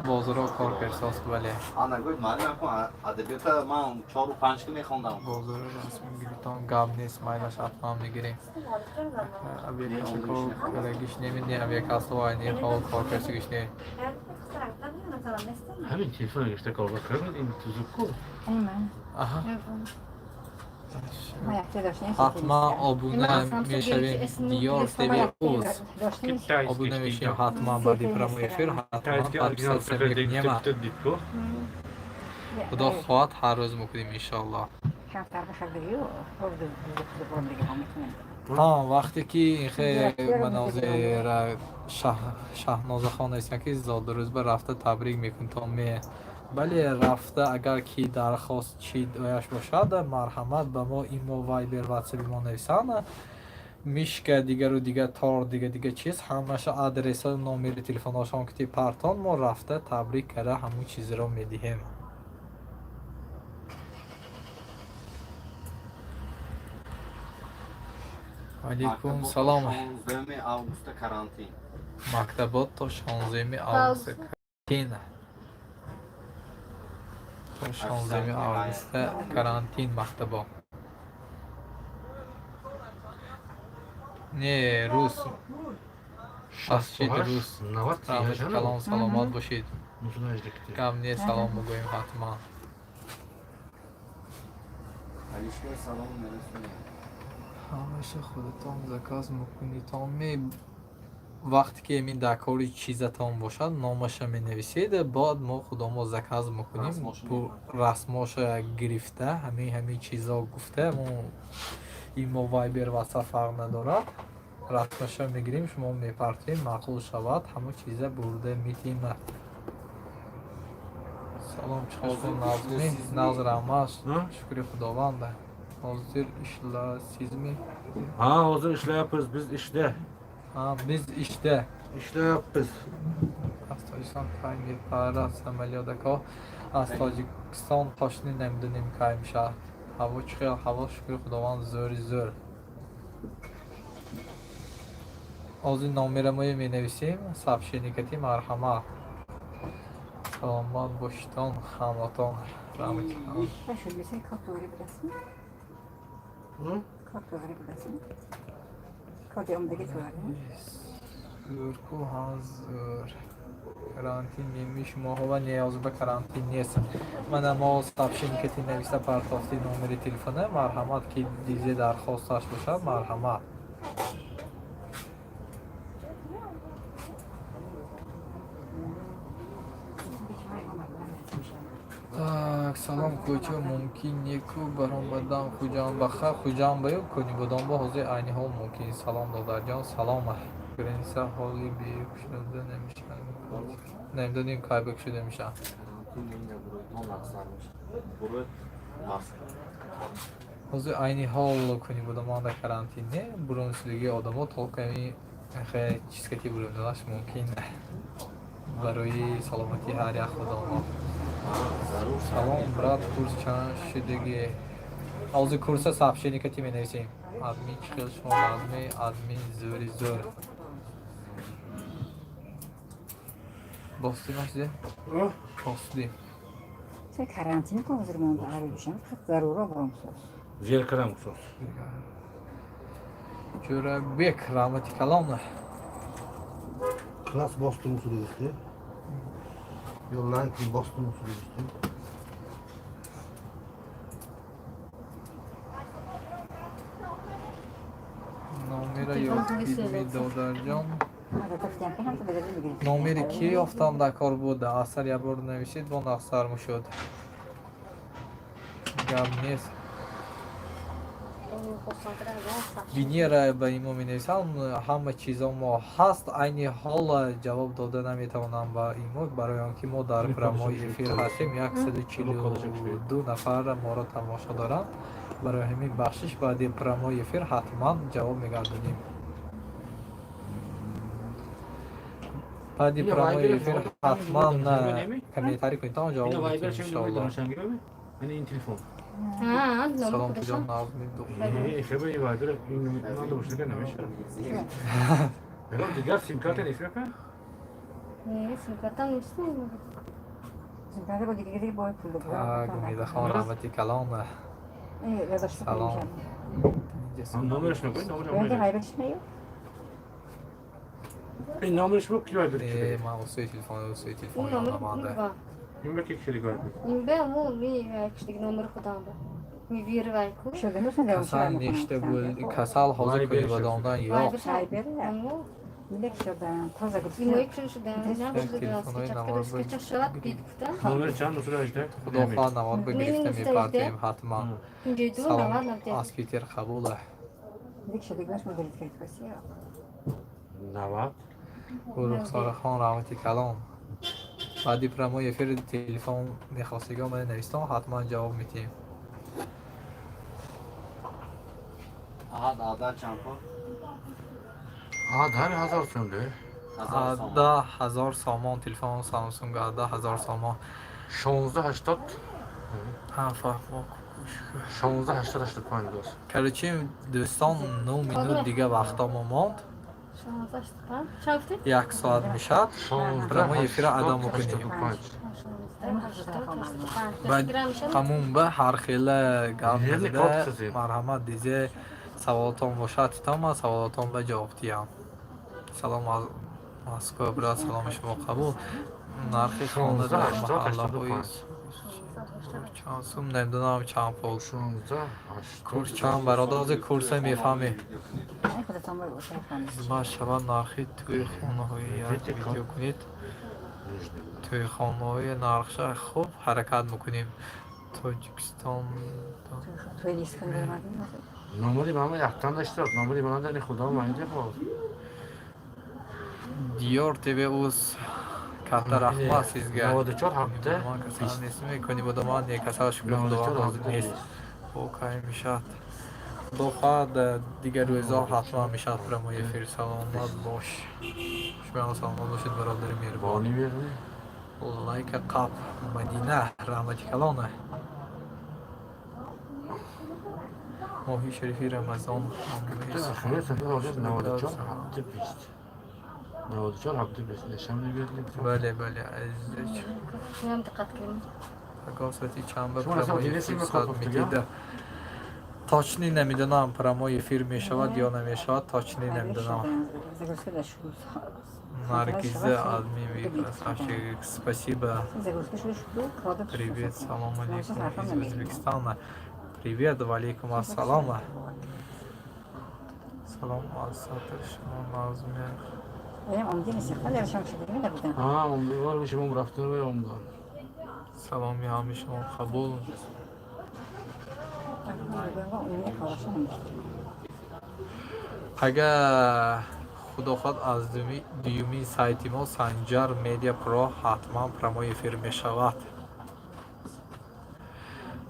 Бозоро кор керсост, бале. А нагӯй, маълум кун, адабиёта ман чору панҷ ки мехондам. Бозоро расмӣ гиритон, гап нест, майлаш, ҳатман мегирем. Авиакассако карагиш неми, не, авиакассо айни ҳол кор керсигиш не. Ҳамин телефон гирифта кор кардам, ин тузук-ку. Аҳа, ҳатман обуна мешавем. Диёр ТВ Уз, обуна мешавем ҳатман. Баъди прямой эфир ҳатман Китайский оригинал подписаться мекунем. Дидку. Худо хоҳад, ҳар рӯз мекунем, иншоаллоҳ. Ҳа, вақте ки инхе манозира Шаҳнозахон нестан, ки зодрӯзба рафта табрик мекунӣ, то ме бале, рафта, агар ки дархост чи ояш бошад, марҳамат, ба мо имо, Вайбер, Ватсаби мо нависанд. Мишка, дигару дигар, тор, дига дига чиз, ҳамаша адреса, номери телефонҳошон ки партон, мо рафта табрик карда, ҳамун чизро медиҳем. Алейкум салом. 16 августа карантин. Мактабот то 16 августа карантин, то 16 августа карантин мактабо. Не, рус масҷид рус. Раҳмати калон, саломат бошед. Гап не, салом бигӯем ҳатман. Алишер салом мерасонем. Ҳамаша худатон заказ мекунитон ме? Вақте ки ин дар кори чизатон бошад, номаша менависед, баъд мо худомо заказ мекунем. Расмоша гирифта, ҳамин чизо гуфта, мо имо, Вайбер, Ватсап фарқ надорад, расмаша мегирем, шумо мепартоем, маъқул шавад, ҳамон чиза бурда метиҳем. Салом, чиқашон назми наз, раҳмат, шукри Худованда. Ҳозир ishlasizmi? Ha, hozir ishlayapmiz, biz ishda. Ha, biz ishda. Ishlayapmiz. Аз Тоҷикистон кай мепарад самолётако? Аз Тоҷикистон тошни намедонем, кай мешавад. Ҳаво чӣ хел? Ҳаво, шукри Худованд, зӯри зӯр. Ҳозир номерамоя менависем, сообщение кати, марҳамат. Саломат бошитон ҳаматон, раҳмати калон. Код тоғри bilasan? Код омдаги to'g'ri. Зӯрку, ҳа, зӯр. Карантин неми шумоҳо ниёз ба карантин нест. Мана мо сообщение кати нависта партофти номери телефона, марҳамат, ки дизе дархосташ бошад, марҳамат. Так, салом, кӯча мумкин неку баромадан Хуҷанд ба? Хуҷанд баю Кунибудон ба ҳозир айни ҳол мумкин. Салом, додарҷон, салом. Граница ҳоли бекушода намешавад, намедонем, кай бекушода мешавад. Карантин намебуроид, мо нақсар мешавад. Буроид маска. Ҳозир айни ҳол Кунибудон дар карантин не, бурунсудагии одамо толками чизкати бурунданаш мумкин. Барои саломатии ҳар як худомо. Зарур. Салом, брат, курс чанд шудагӣ? Ҳозир курса сообщение кати менависем. Админ, чӣ хел шумо назме? Админ зӯри зӯр. Бостӣ машиде? Бостӣ. Се карантин ку ҳозир монда арӯшам, заруро баромсоз. Зеркалам кусос. Ҷӯрабек, раҳмати калон. Класс bosdim usulü. Yo, like bosdim usulü. Номера ёфтидми, додарҷон? Номери ки ёфтам дар кор буда? Асар якбор нависед, бо нақсар мушуд. Гап нест. Венера ба имо менависам, ҳама чизо мо ҳаст. Айни ҳол ҷавоб дода наметавонам ба имо, барои он ки мо дар прямой эфир ҳастем, 142 нафар моро тамошо доранд. Барои ҳамин бахшиш, баъди прямой эфир ҳатман ҷавоб мегардонем. Баъди прямой эфир ҳатман комментарий кунед, ҷавоб медиҳем, иншоалло. Ин телефон. Салом, куҷо назми? Хебе Вайбер ин надошта намешавад. Дигар симкарта нест, ака? Не, симкарта нест. Так, Умидахон, раҳмати калон. Салом. Номераш нагӯй, номераш. Ин номераш бо ки Вайбер? Не, ман усуи телефон, усуи телефон ёдаманда. Ин ба ки киши Вайбер? Ин ба мо ми киши номер худам ба. Ми вирвай ку. Касал нешта буд? Касал ҳозир кунибадондан ёқ. Милек шуда, тоза гуфта. Имои кушода шуда, нав шуда, Телефонҳои скачать навор карда, скачать шавад, дид гуфтам. Номер чанд 918? Худо хоҳад, навор ба гирифта мепартоем ҳатман. 52 Салом 90 91. аз Питер қабула. Милек шуда, гаш модели красиво. 90. Гулрухсорахон, раҳмати калон. Баъди прямой эфир телефон мехостигон мана навистон, ҳатман ҷавоб медиҳем. Аҳад ада чанд пул? А, дар ҳазор сом де. 1000 сомон. 10 000 сомон телефон Samsung, 10 000 сомон. 16 80. Ҳа, фаҳмо. 16 80 85 дост. Короче, дӯстон, 9 минут дига вақтамо монд. 16 85. Чанд гуфтед? Як соат мешавад. 16 Прямой эфира адо мекунем. 85. 16 80 85. Баъд Телеграм мешавад? ҳамун ба ҳар хела гап Нерли зада, код сазед. марҳамат, дизе саволотон бошад, титон, ман саволотон ба ҷавоб диҳам. Салом аз Москва, брат, саломи шумо қабул. Нархи хона дар 16 маҳаллаҳои 85. чанд сум? Намедонам чанд пул. 16 80. Курс чанд, бародар? Ҳозир курса мефаҳмем. Ай худатон бой боша фаҳмид. Ба шавад нархи тӯи хонаҳои як видео кунед. Тӯи хонаҳои нархша хуб, ҳаракат мекунем. Тоҷикистон. Туй лист кун даромадин. Номери мама яктан дашта, номери мана дани худо майде бо. Диёр ТВ уз, катта раҳмат сизга. 94 ҳафта. Ман касал нест мекунӣ, будаман не касал, шукри Худованд, ҳозир нест. Окай, мешавад. Худо хоҳад, дигар рӯзҳо ҳатман мешавад прямой эфир. Саломат бош. Шумо саломат бошед, бародари меҳрубон. Бони берни. Лайка қап, Мадина, раҳмати калона. Моҳи шарифи Рамазон Ахири сафар ҳозир 94 ҳафта 20. 94 ҳафта 20. Нишон берли. Бале, бале, азиз. Меам диққат кунем. Пагоҳ соати чанд ба Шумо расо прямой дидесӣ эфир ба соат қапофтага? медида? Точно намедонам, прямой эфир мешавад ё намешавад, точно намедонам. Загрузка да шуд. Наргиза, админ, красавчик, спасибо. Загрузка шуд шуд. Кладу. Привет, салом алейкум из Узбекистана. Привет, валейкум ассалам. Салом аз сатр, шумо назме. Аям омди неси хали шам шуд набудан. А, умдвор шумо рафтан ва омдан. Саломи ҳами шумо қабул. Умни калашам. Агар худо хоҳад, аз дуюми сайти мо Санҷар Медиа Про ҳатман прямой эфир мешавад.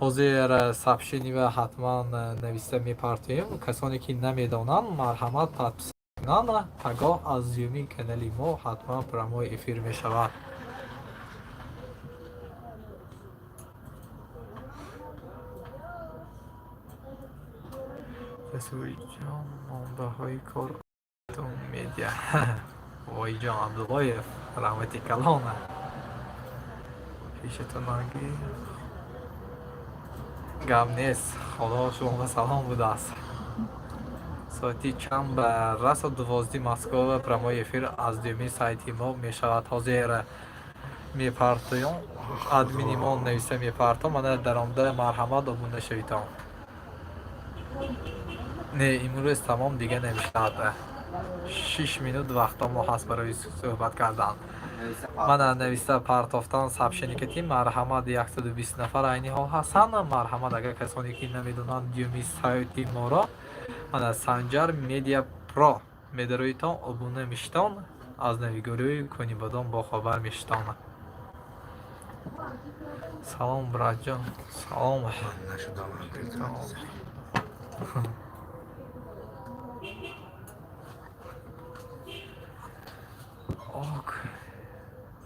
Ҳозир сообщение ва ҳатман нависта мепартоем. Касоне ки намедонанд, марҳамат, подписаться кунанд. Пагоҳ аз дуюми канали мо ҳатман прямой эфир мешавад. Расулҷон, манбаъҳои кор медиа. Воиҷон Абдуллоев, раҳмати калона. Пешатон наги гап нест, Худо шумо ба салом будааст. Соати чанд ба расо 12 Москва прямой эфир аз дуюми сайти мо мешавад? Ҳозир мепартоём, админи мо нависта мепартом. Мана даромада, марҳамат, обуна шавитон. Не, имрӯз тамом, дига намешавад. 6 минут вақто мо ҳаст барои суҳбат кардан. Мана нависта партофтан сообщение кати. Марҳамат, 120 нафар айни ҳол ҳастанд. Марҳамат, агар касоне ки намедонанд дуюми сайти моро, мана Санҷар Медиа Про медароитон, обуна мешитон, аз навигарии Конибодом бохабар мешитон. Салом, братҷон, салом. Нашудам. Салом. Ок.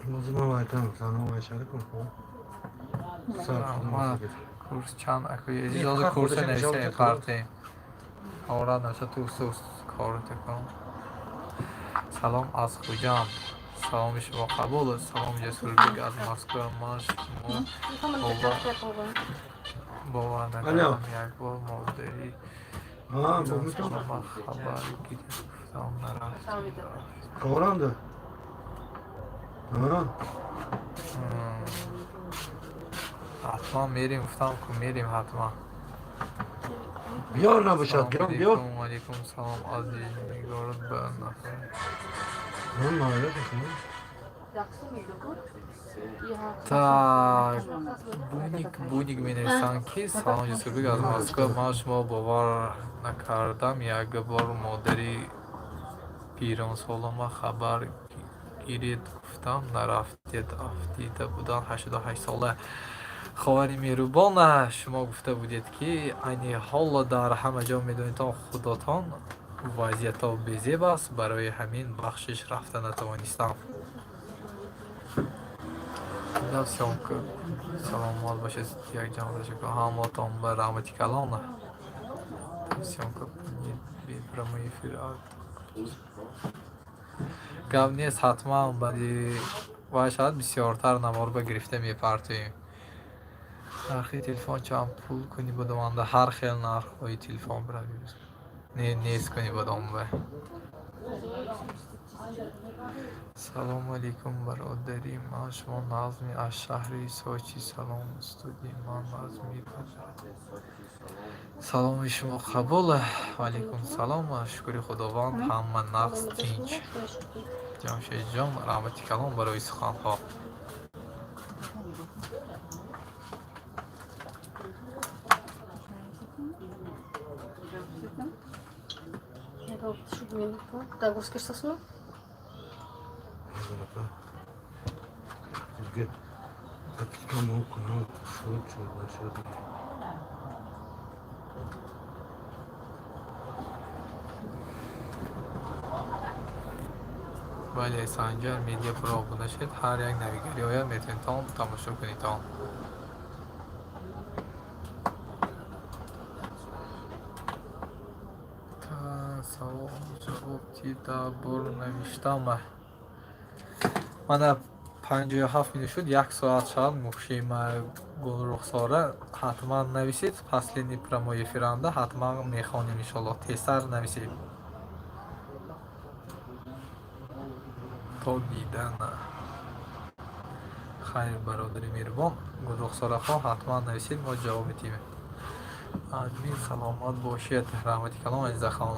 Мозима вайтам, салом алейкум. Раҳмат. Курс чанд, акои азиз? Ҳозир курса нависта мепартем. Ора наша ту сус кор кун. Салом аз Хуҷанд. Саломи шумо қабул. Салом, Ҷасурбек аз Москва. Ман шумо бовар накардам, як бор модари ман хабар гирифт, гуфтам нарафт. Коранда. А? Ҳатман мерим, гуфтам ку, мерим ҳатман. Биёр набошад, Салом гирам биёр. алейкум, алейкум салом, азиз нигор ба нафар. Ман маълум аст. Так, Буник, Буник менависанд, ки салом, Ҷасурбек аз Москва. Ман шумо бовар накардам, як бор модари пиронсолама хабар гиред гуфтам, нарафтед, афтида буданд, 88 сола. Ховари меҳрубона, шумо гуфта будед, ки айни ҳоло дар ҳама ҷо медонедтон худотон вазъиятҳо безеб аст, барои ҳамин бахшиш рафта натавонистам. Съёмка. Саломат бошед, якҷон ташаккур. Ҳаматон ба раҳмати калон. Съёмка прямой эфир. Гап нест, ҳатман баъди вай шавад, бисёртар наворба гирифта мепартоем. Нархи телефон чанд пул кунӣ бодоманда? Ҳар хел нархҳои телефон бирави. Не, нест кунӣ бодомба. Салому алейкум, бародари ман, шумо Назми аз шаҳри Сочи. Салом, студии ман Назми. Саломи шумо қабул. Ваалейкум салом. Шукри Худованд, ҳама нағз, тинч. Ҷамшедҷон, раҳмати калон барои суханҳо. Договорскирсасыно? دیگه подписка канал шуд шуд нашуд. Бале, Санҷар Медиа Про обуна шед, ҳар як навигариҳоя метавонед тамошо кунедон. Савол ҷавоб ти бор навиштам. Мана 57 минут шуд, як соат шавад мухшима. Гулрухсора, ҳатман нависед, последний прямой эфиранда ҳатман мехонем, иншоллоҳ. Тезтар нависед. То дидан хайр, бародари меҳрубон Гулрухсорахон, ҳатман нависед, мо ҷавоб медиҳем. Админ, саломат бошед, раҳмати калон, азизахон.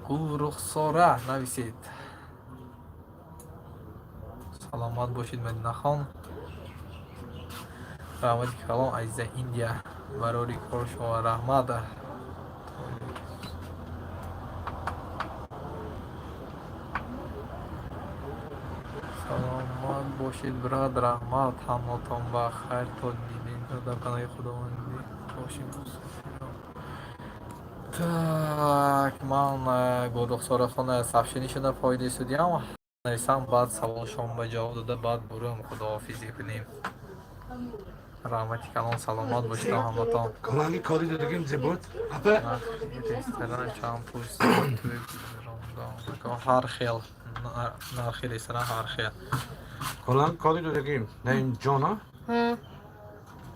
Гулрухсора, нависед. Саломат бошед, Мадинахон, раҳмати калон. Азиза Индия, барори кор шумо раҳмат. Саломат бошед, брат, раҳмат. Ҳаматон ба хайр, то дидем, дар паноҳи Худовандӣ бошем. Так, ман Гулрухсорахон сообщение фоидаи судиям нависам, баъд саволшон ба ҷавоб дода, баъд бурум худоҳофизӣ кунем. Раҳмати калон, саломат бошед ҳаматон. Каланги кори додагим зебод. Апа. Ресторан чанд пул? Ҳар хел нархи ресторан, ҳар хел. Каланги кори додагим. Наим ҷона.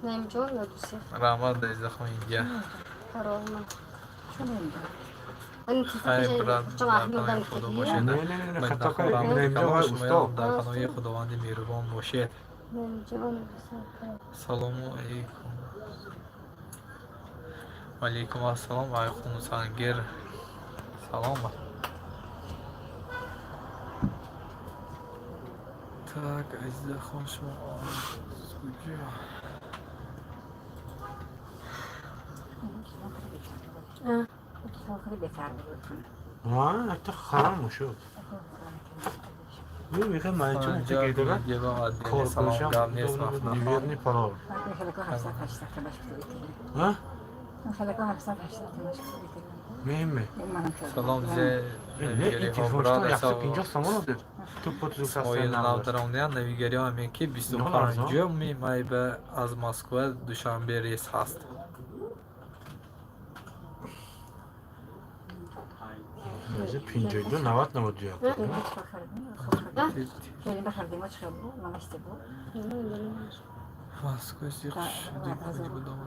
Наимҷон ё Дусеф. Раҳмат, азизахон Индия. Паролма. Хайр, брат, дар паноҳи Худо бошед. Не, не, не, хато кардем. Наимҷон ҳай усто. Дар паноҳи Худованди меҳрубон бошед. Салому алейкум. Ваалейкум ассалом, алейкум сангер. Салом. Так, азизахон, шумо аз куҷо? Ҳа, ҳатто харам шуд. Мехоҳам манчун гирдага. Кор Салом, гап нест, мафнахон. Неверный пароль. Ҳа? Меҳме. Салом зе Не, телефон 150 сомон дод. Ту пот Исмоил нав даромадиян навигариҳо ҳамин ки 25-уми май ба аз Москва Душанбе рейс ҳаст. 52 90 91. Москва зиқ шуди будам.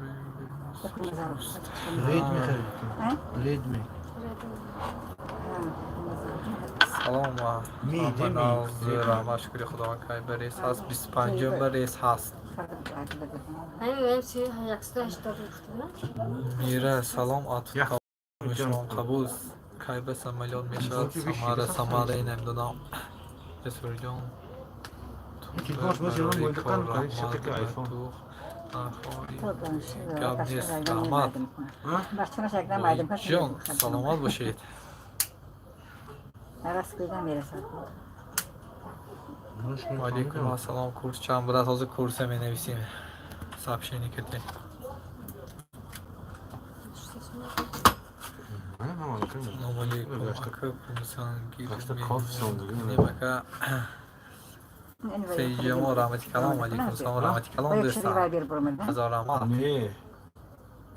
Редми харид. Редми. Салом ва Ми, раҳмат, шукри Худованд. Кай ба рейс ҳаст? 25-ум ба рейс ҳаст. Ҳамин 180 гуфтам. Мира, салом, атф Ях. шумо қабул. Кай ба самолёт мешавад Самара? Самара намедонам, Ҷасурҷон. Телефонаш боз ёрон бояд кан кунад, ширкати iPhone. Гап нест, раҳмат. Ҷон, саломат бошед. Ваалейкум ассалом. Курс чанд будааст? Ҳозир курса менависем, сообщение кардем. Салому алейкум, ака. Кумсангир ака Сеиҷамо, раҳмати калом. Алейкум салом, раҳмати калом, дӯстам, ҳазор раҳмат. Не,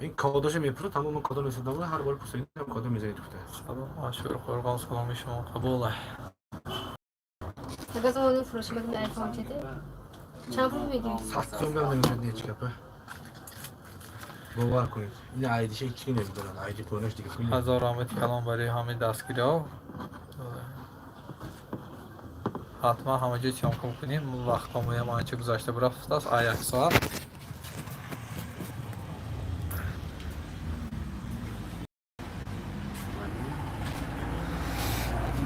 ин кодашо мепурсад, тамоми кодо месадам, ҳар бор пурсид, кодо мезанед, гуфта. Салом, Ашур Қурбон, саломи шумо қабул. Агар замони фурӯши мекунӣ айфон чиде? Чанд пул мегирӣ? 100 сом гап намешад, ҳеҷ гапа. Бовар кунед, ин айдиша ҳеҷ ки намедонад, айди кунаш дига пул. Ҳазор раҳмати калом барои ҳамаи дастгириҳо. Ҳатман ҳама ҷой съёмка кунем. Вақтҳомоям анча гузашта бурафтааст, а як соат.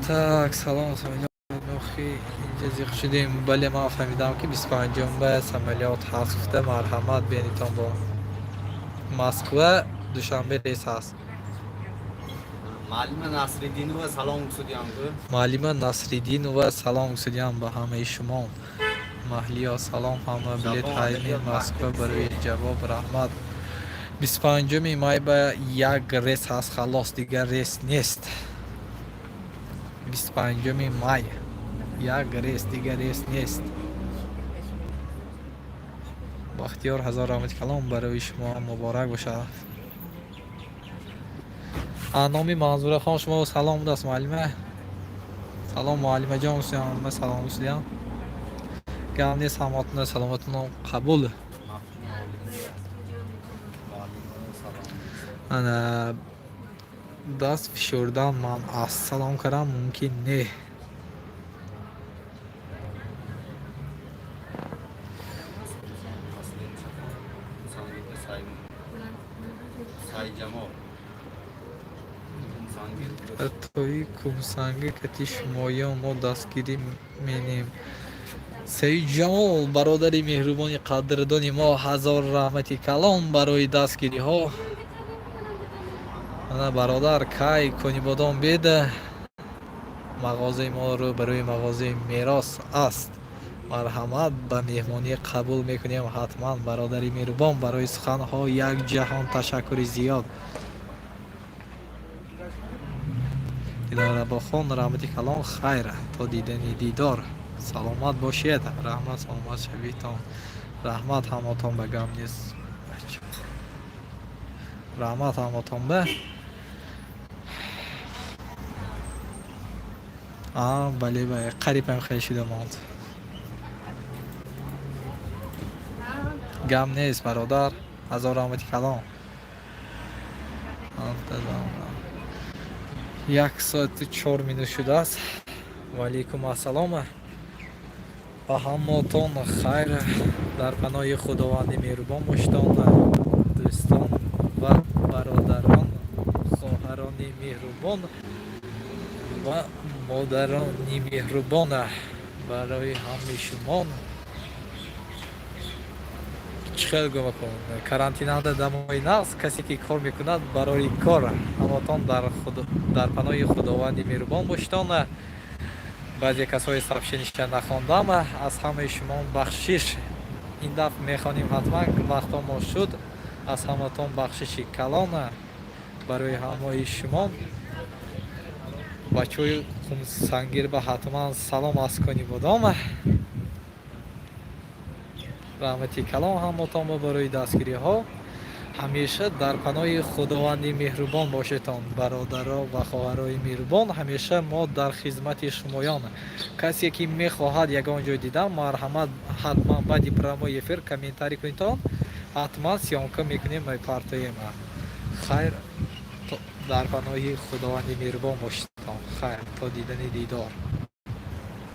Так, салом, нохи инҷа зиқ шудем. Бале, ман фаҳмидам, ки 25-ум ба самолёт ҳаст гуфта. Марҳамат, бенитон бо Москва Душанбе рейс ҳаст. Муаллима Насриддинова салом гуфтудиям гу. Муаллима Насриддинова, салом гуфтудиям ба ҳамаи шумо. Маҳлиё, салом ҳама. Билет ҳайми Москва барои ҷавоб, раҳмат. 25-уми май ба як рейс ҳаст, халос, дигар рейс нест. 25-уми май як рейс, дигар рейс нест. Бахтиёр, ҳазор раҳмати калом, барои шумо муборак бошад. Номи Манзурахон шумо салом будааст, муаллима. Салом, муаллимаҷон, ма салом гуфтудиям. Гап нест, ҳамотуна саломатуно қабул. Ана даст фишурдан ман аст, салом кардам мумкин не. Сайҷамол. Тои Кумсанги кати шумоён мо дастгирӣ менем. Саидҷамол, бародари меҳрубони қадрдони мо, ҳазор раҳмати калом барои дастгириҳо. Ана, бародар, кай Конибодом беда, мағозаи мо рӯ барои мағозаи Мерос аст. Марҳамат, ба меҳмонӣ қабул мекунем ҳатман. Бародари меҳрубон, барои суханҳо як ҷаҳон ташаккури зиёд. Дилорабохон, раҳмати калон, хайр, то дидани дидор, саломат бошед. Раҳмат, саломат шавитон. Раҳмат ҳамотон ба, гам нест, раҳмат ҳамотон ба. Бале, бале, қарибам хел шуда монд. Гам нест, бародар, ҳазор раҳмати калон. 1 соату 4 минут шудааст. Ваалейкум ассалом ба ҳамотон. Хайр, дар паноҳи Худованди меҳрубон бошедон, дӯстон ва бародарон, хоҳарони меҳрубон ва модарони меҳрубон. Барои ҳамаи шумо чӣ хел гумакун, карантинада дамои нағз, касе ки кор мекунад, барои кор. Ҳамотон дар паноҳи Худованди меҳрубон бошедон. Баъзе касои сообщениша нахондам, аз ҳамаи шумо бахшиш. Ин дафъ мехонем ҳатман, вақтомо шуд. Аз ҳаматон бахшиши калон барои ҳамаи шумо. Бачаҳои Қумсангир ба ҳатман салом аз Конибодом. Раҳмати калом ҳамотон ба барои дастгириҳо. Ҳамеша дар паноҳи Худованди меҳрубон бошедон, бародаро ва хоҳарои меҳрубон. Ҳамеша мо дар хизмати шумоён. Касе ки мехоҳад ягон ҷой дидан, марҳамат, ҳатман баъди прямой эфир комментарий кунедон, ҳатман съёмка мекунем, мепартоем. Хайр, дар паноҳи Худованди меҳрубон бошедон. Хайр, то дидани дидор.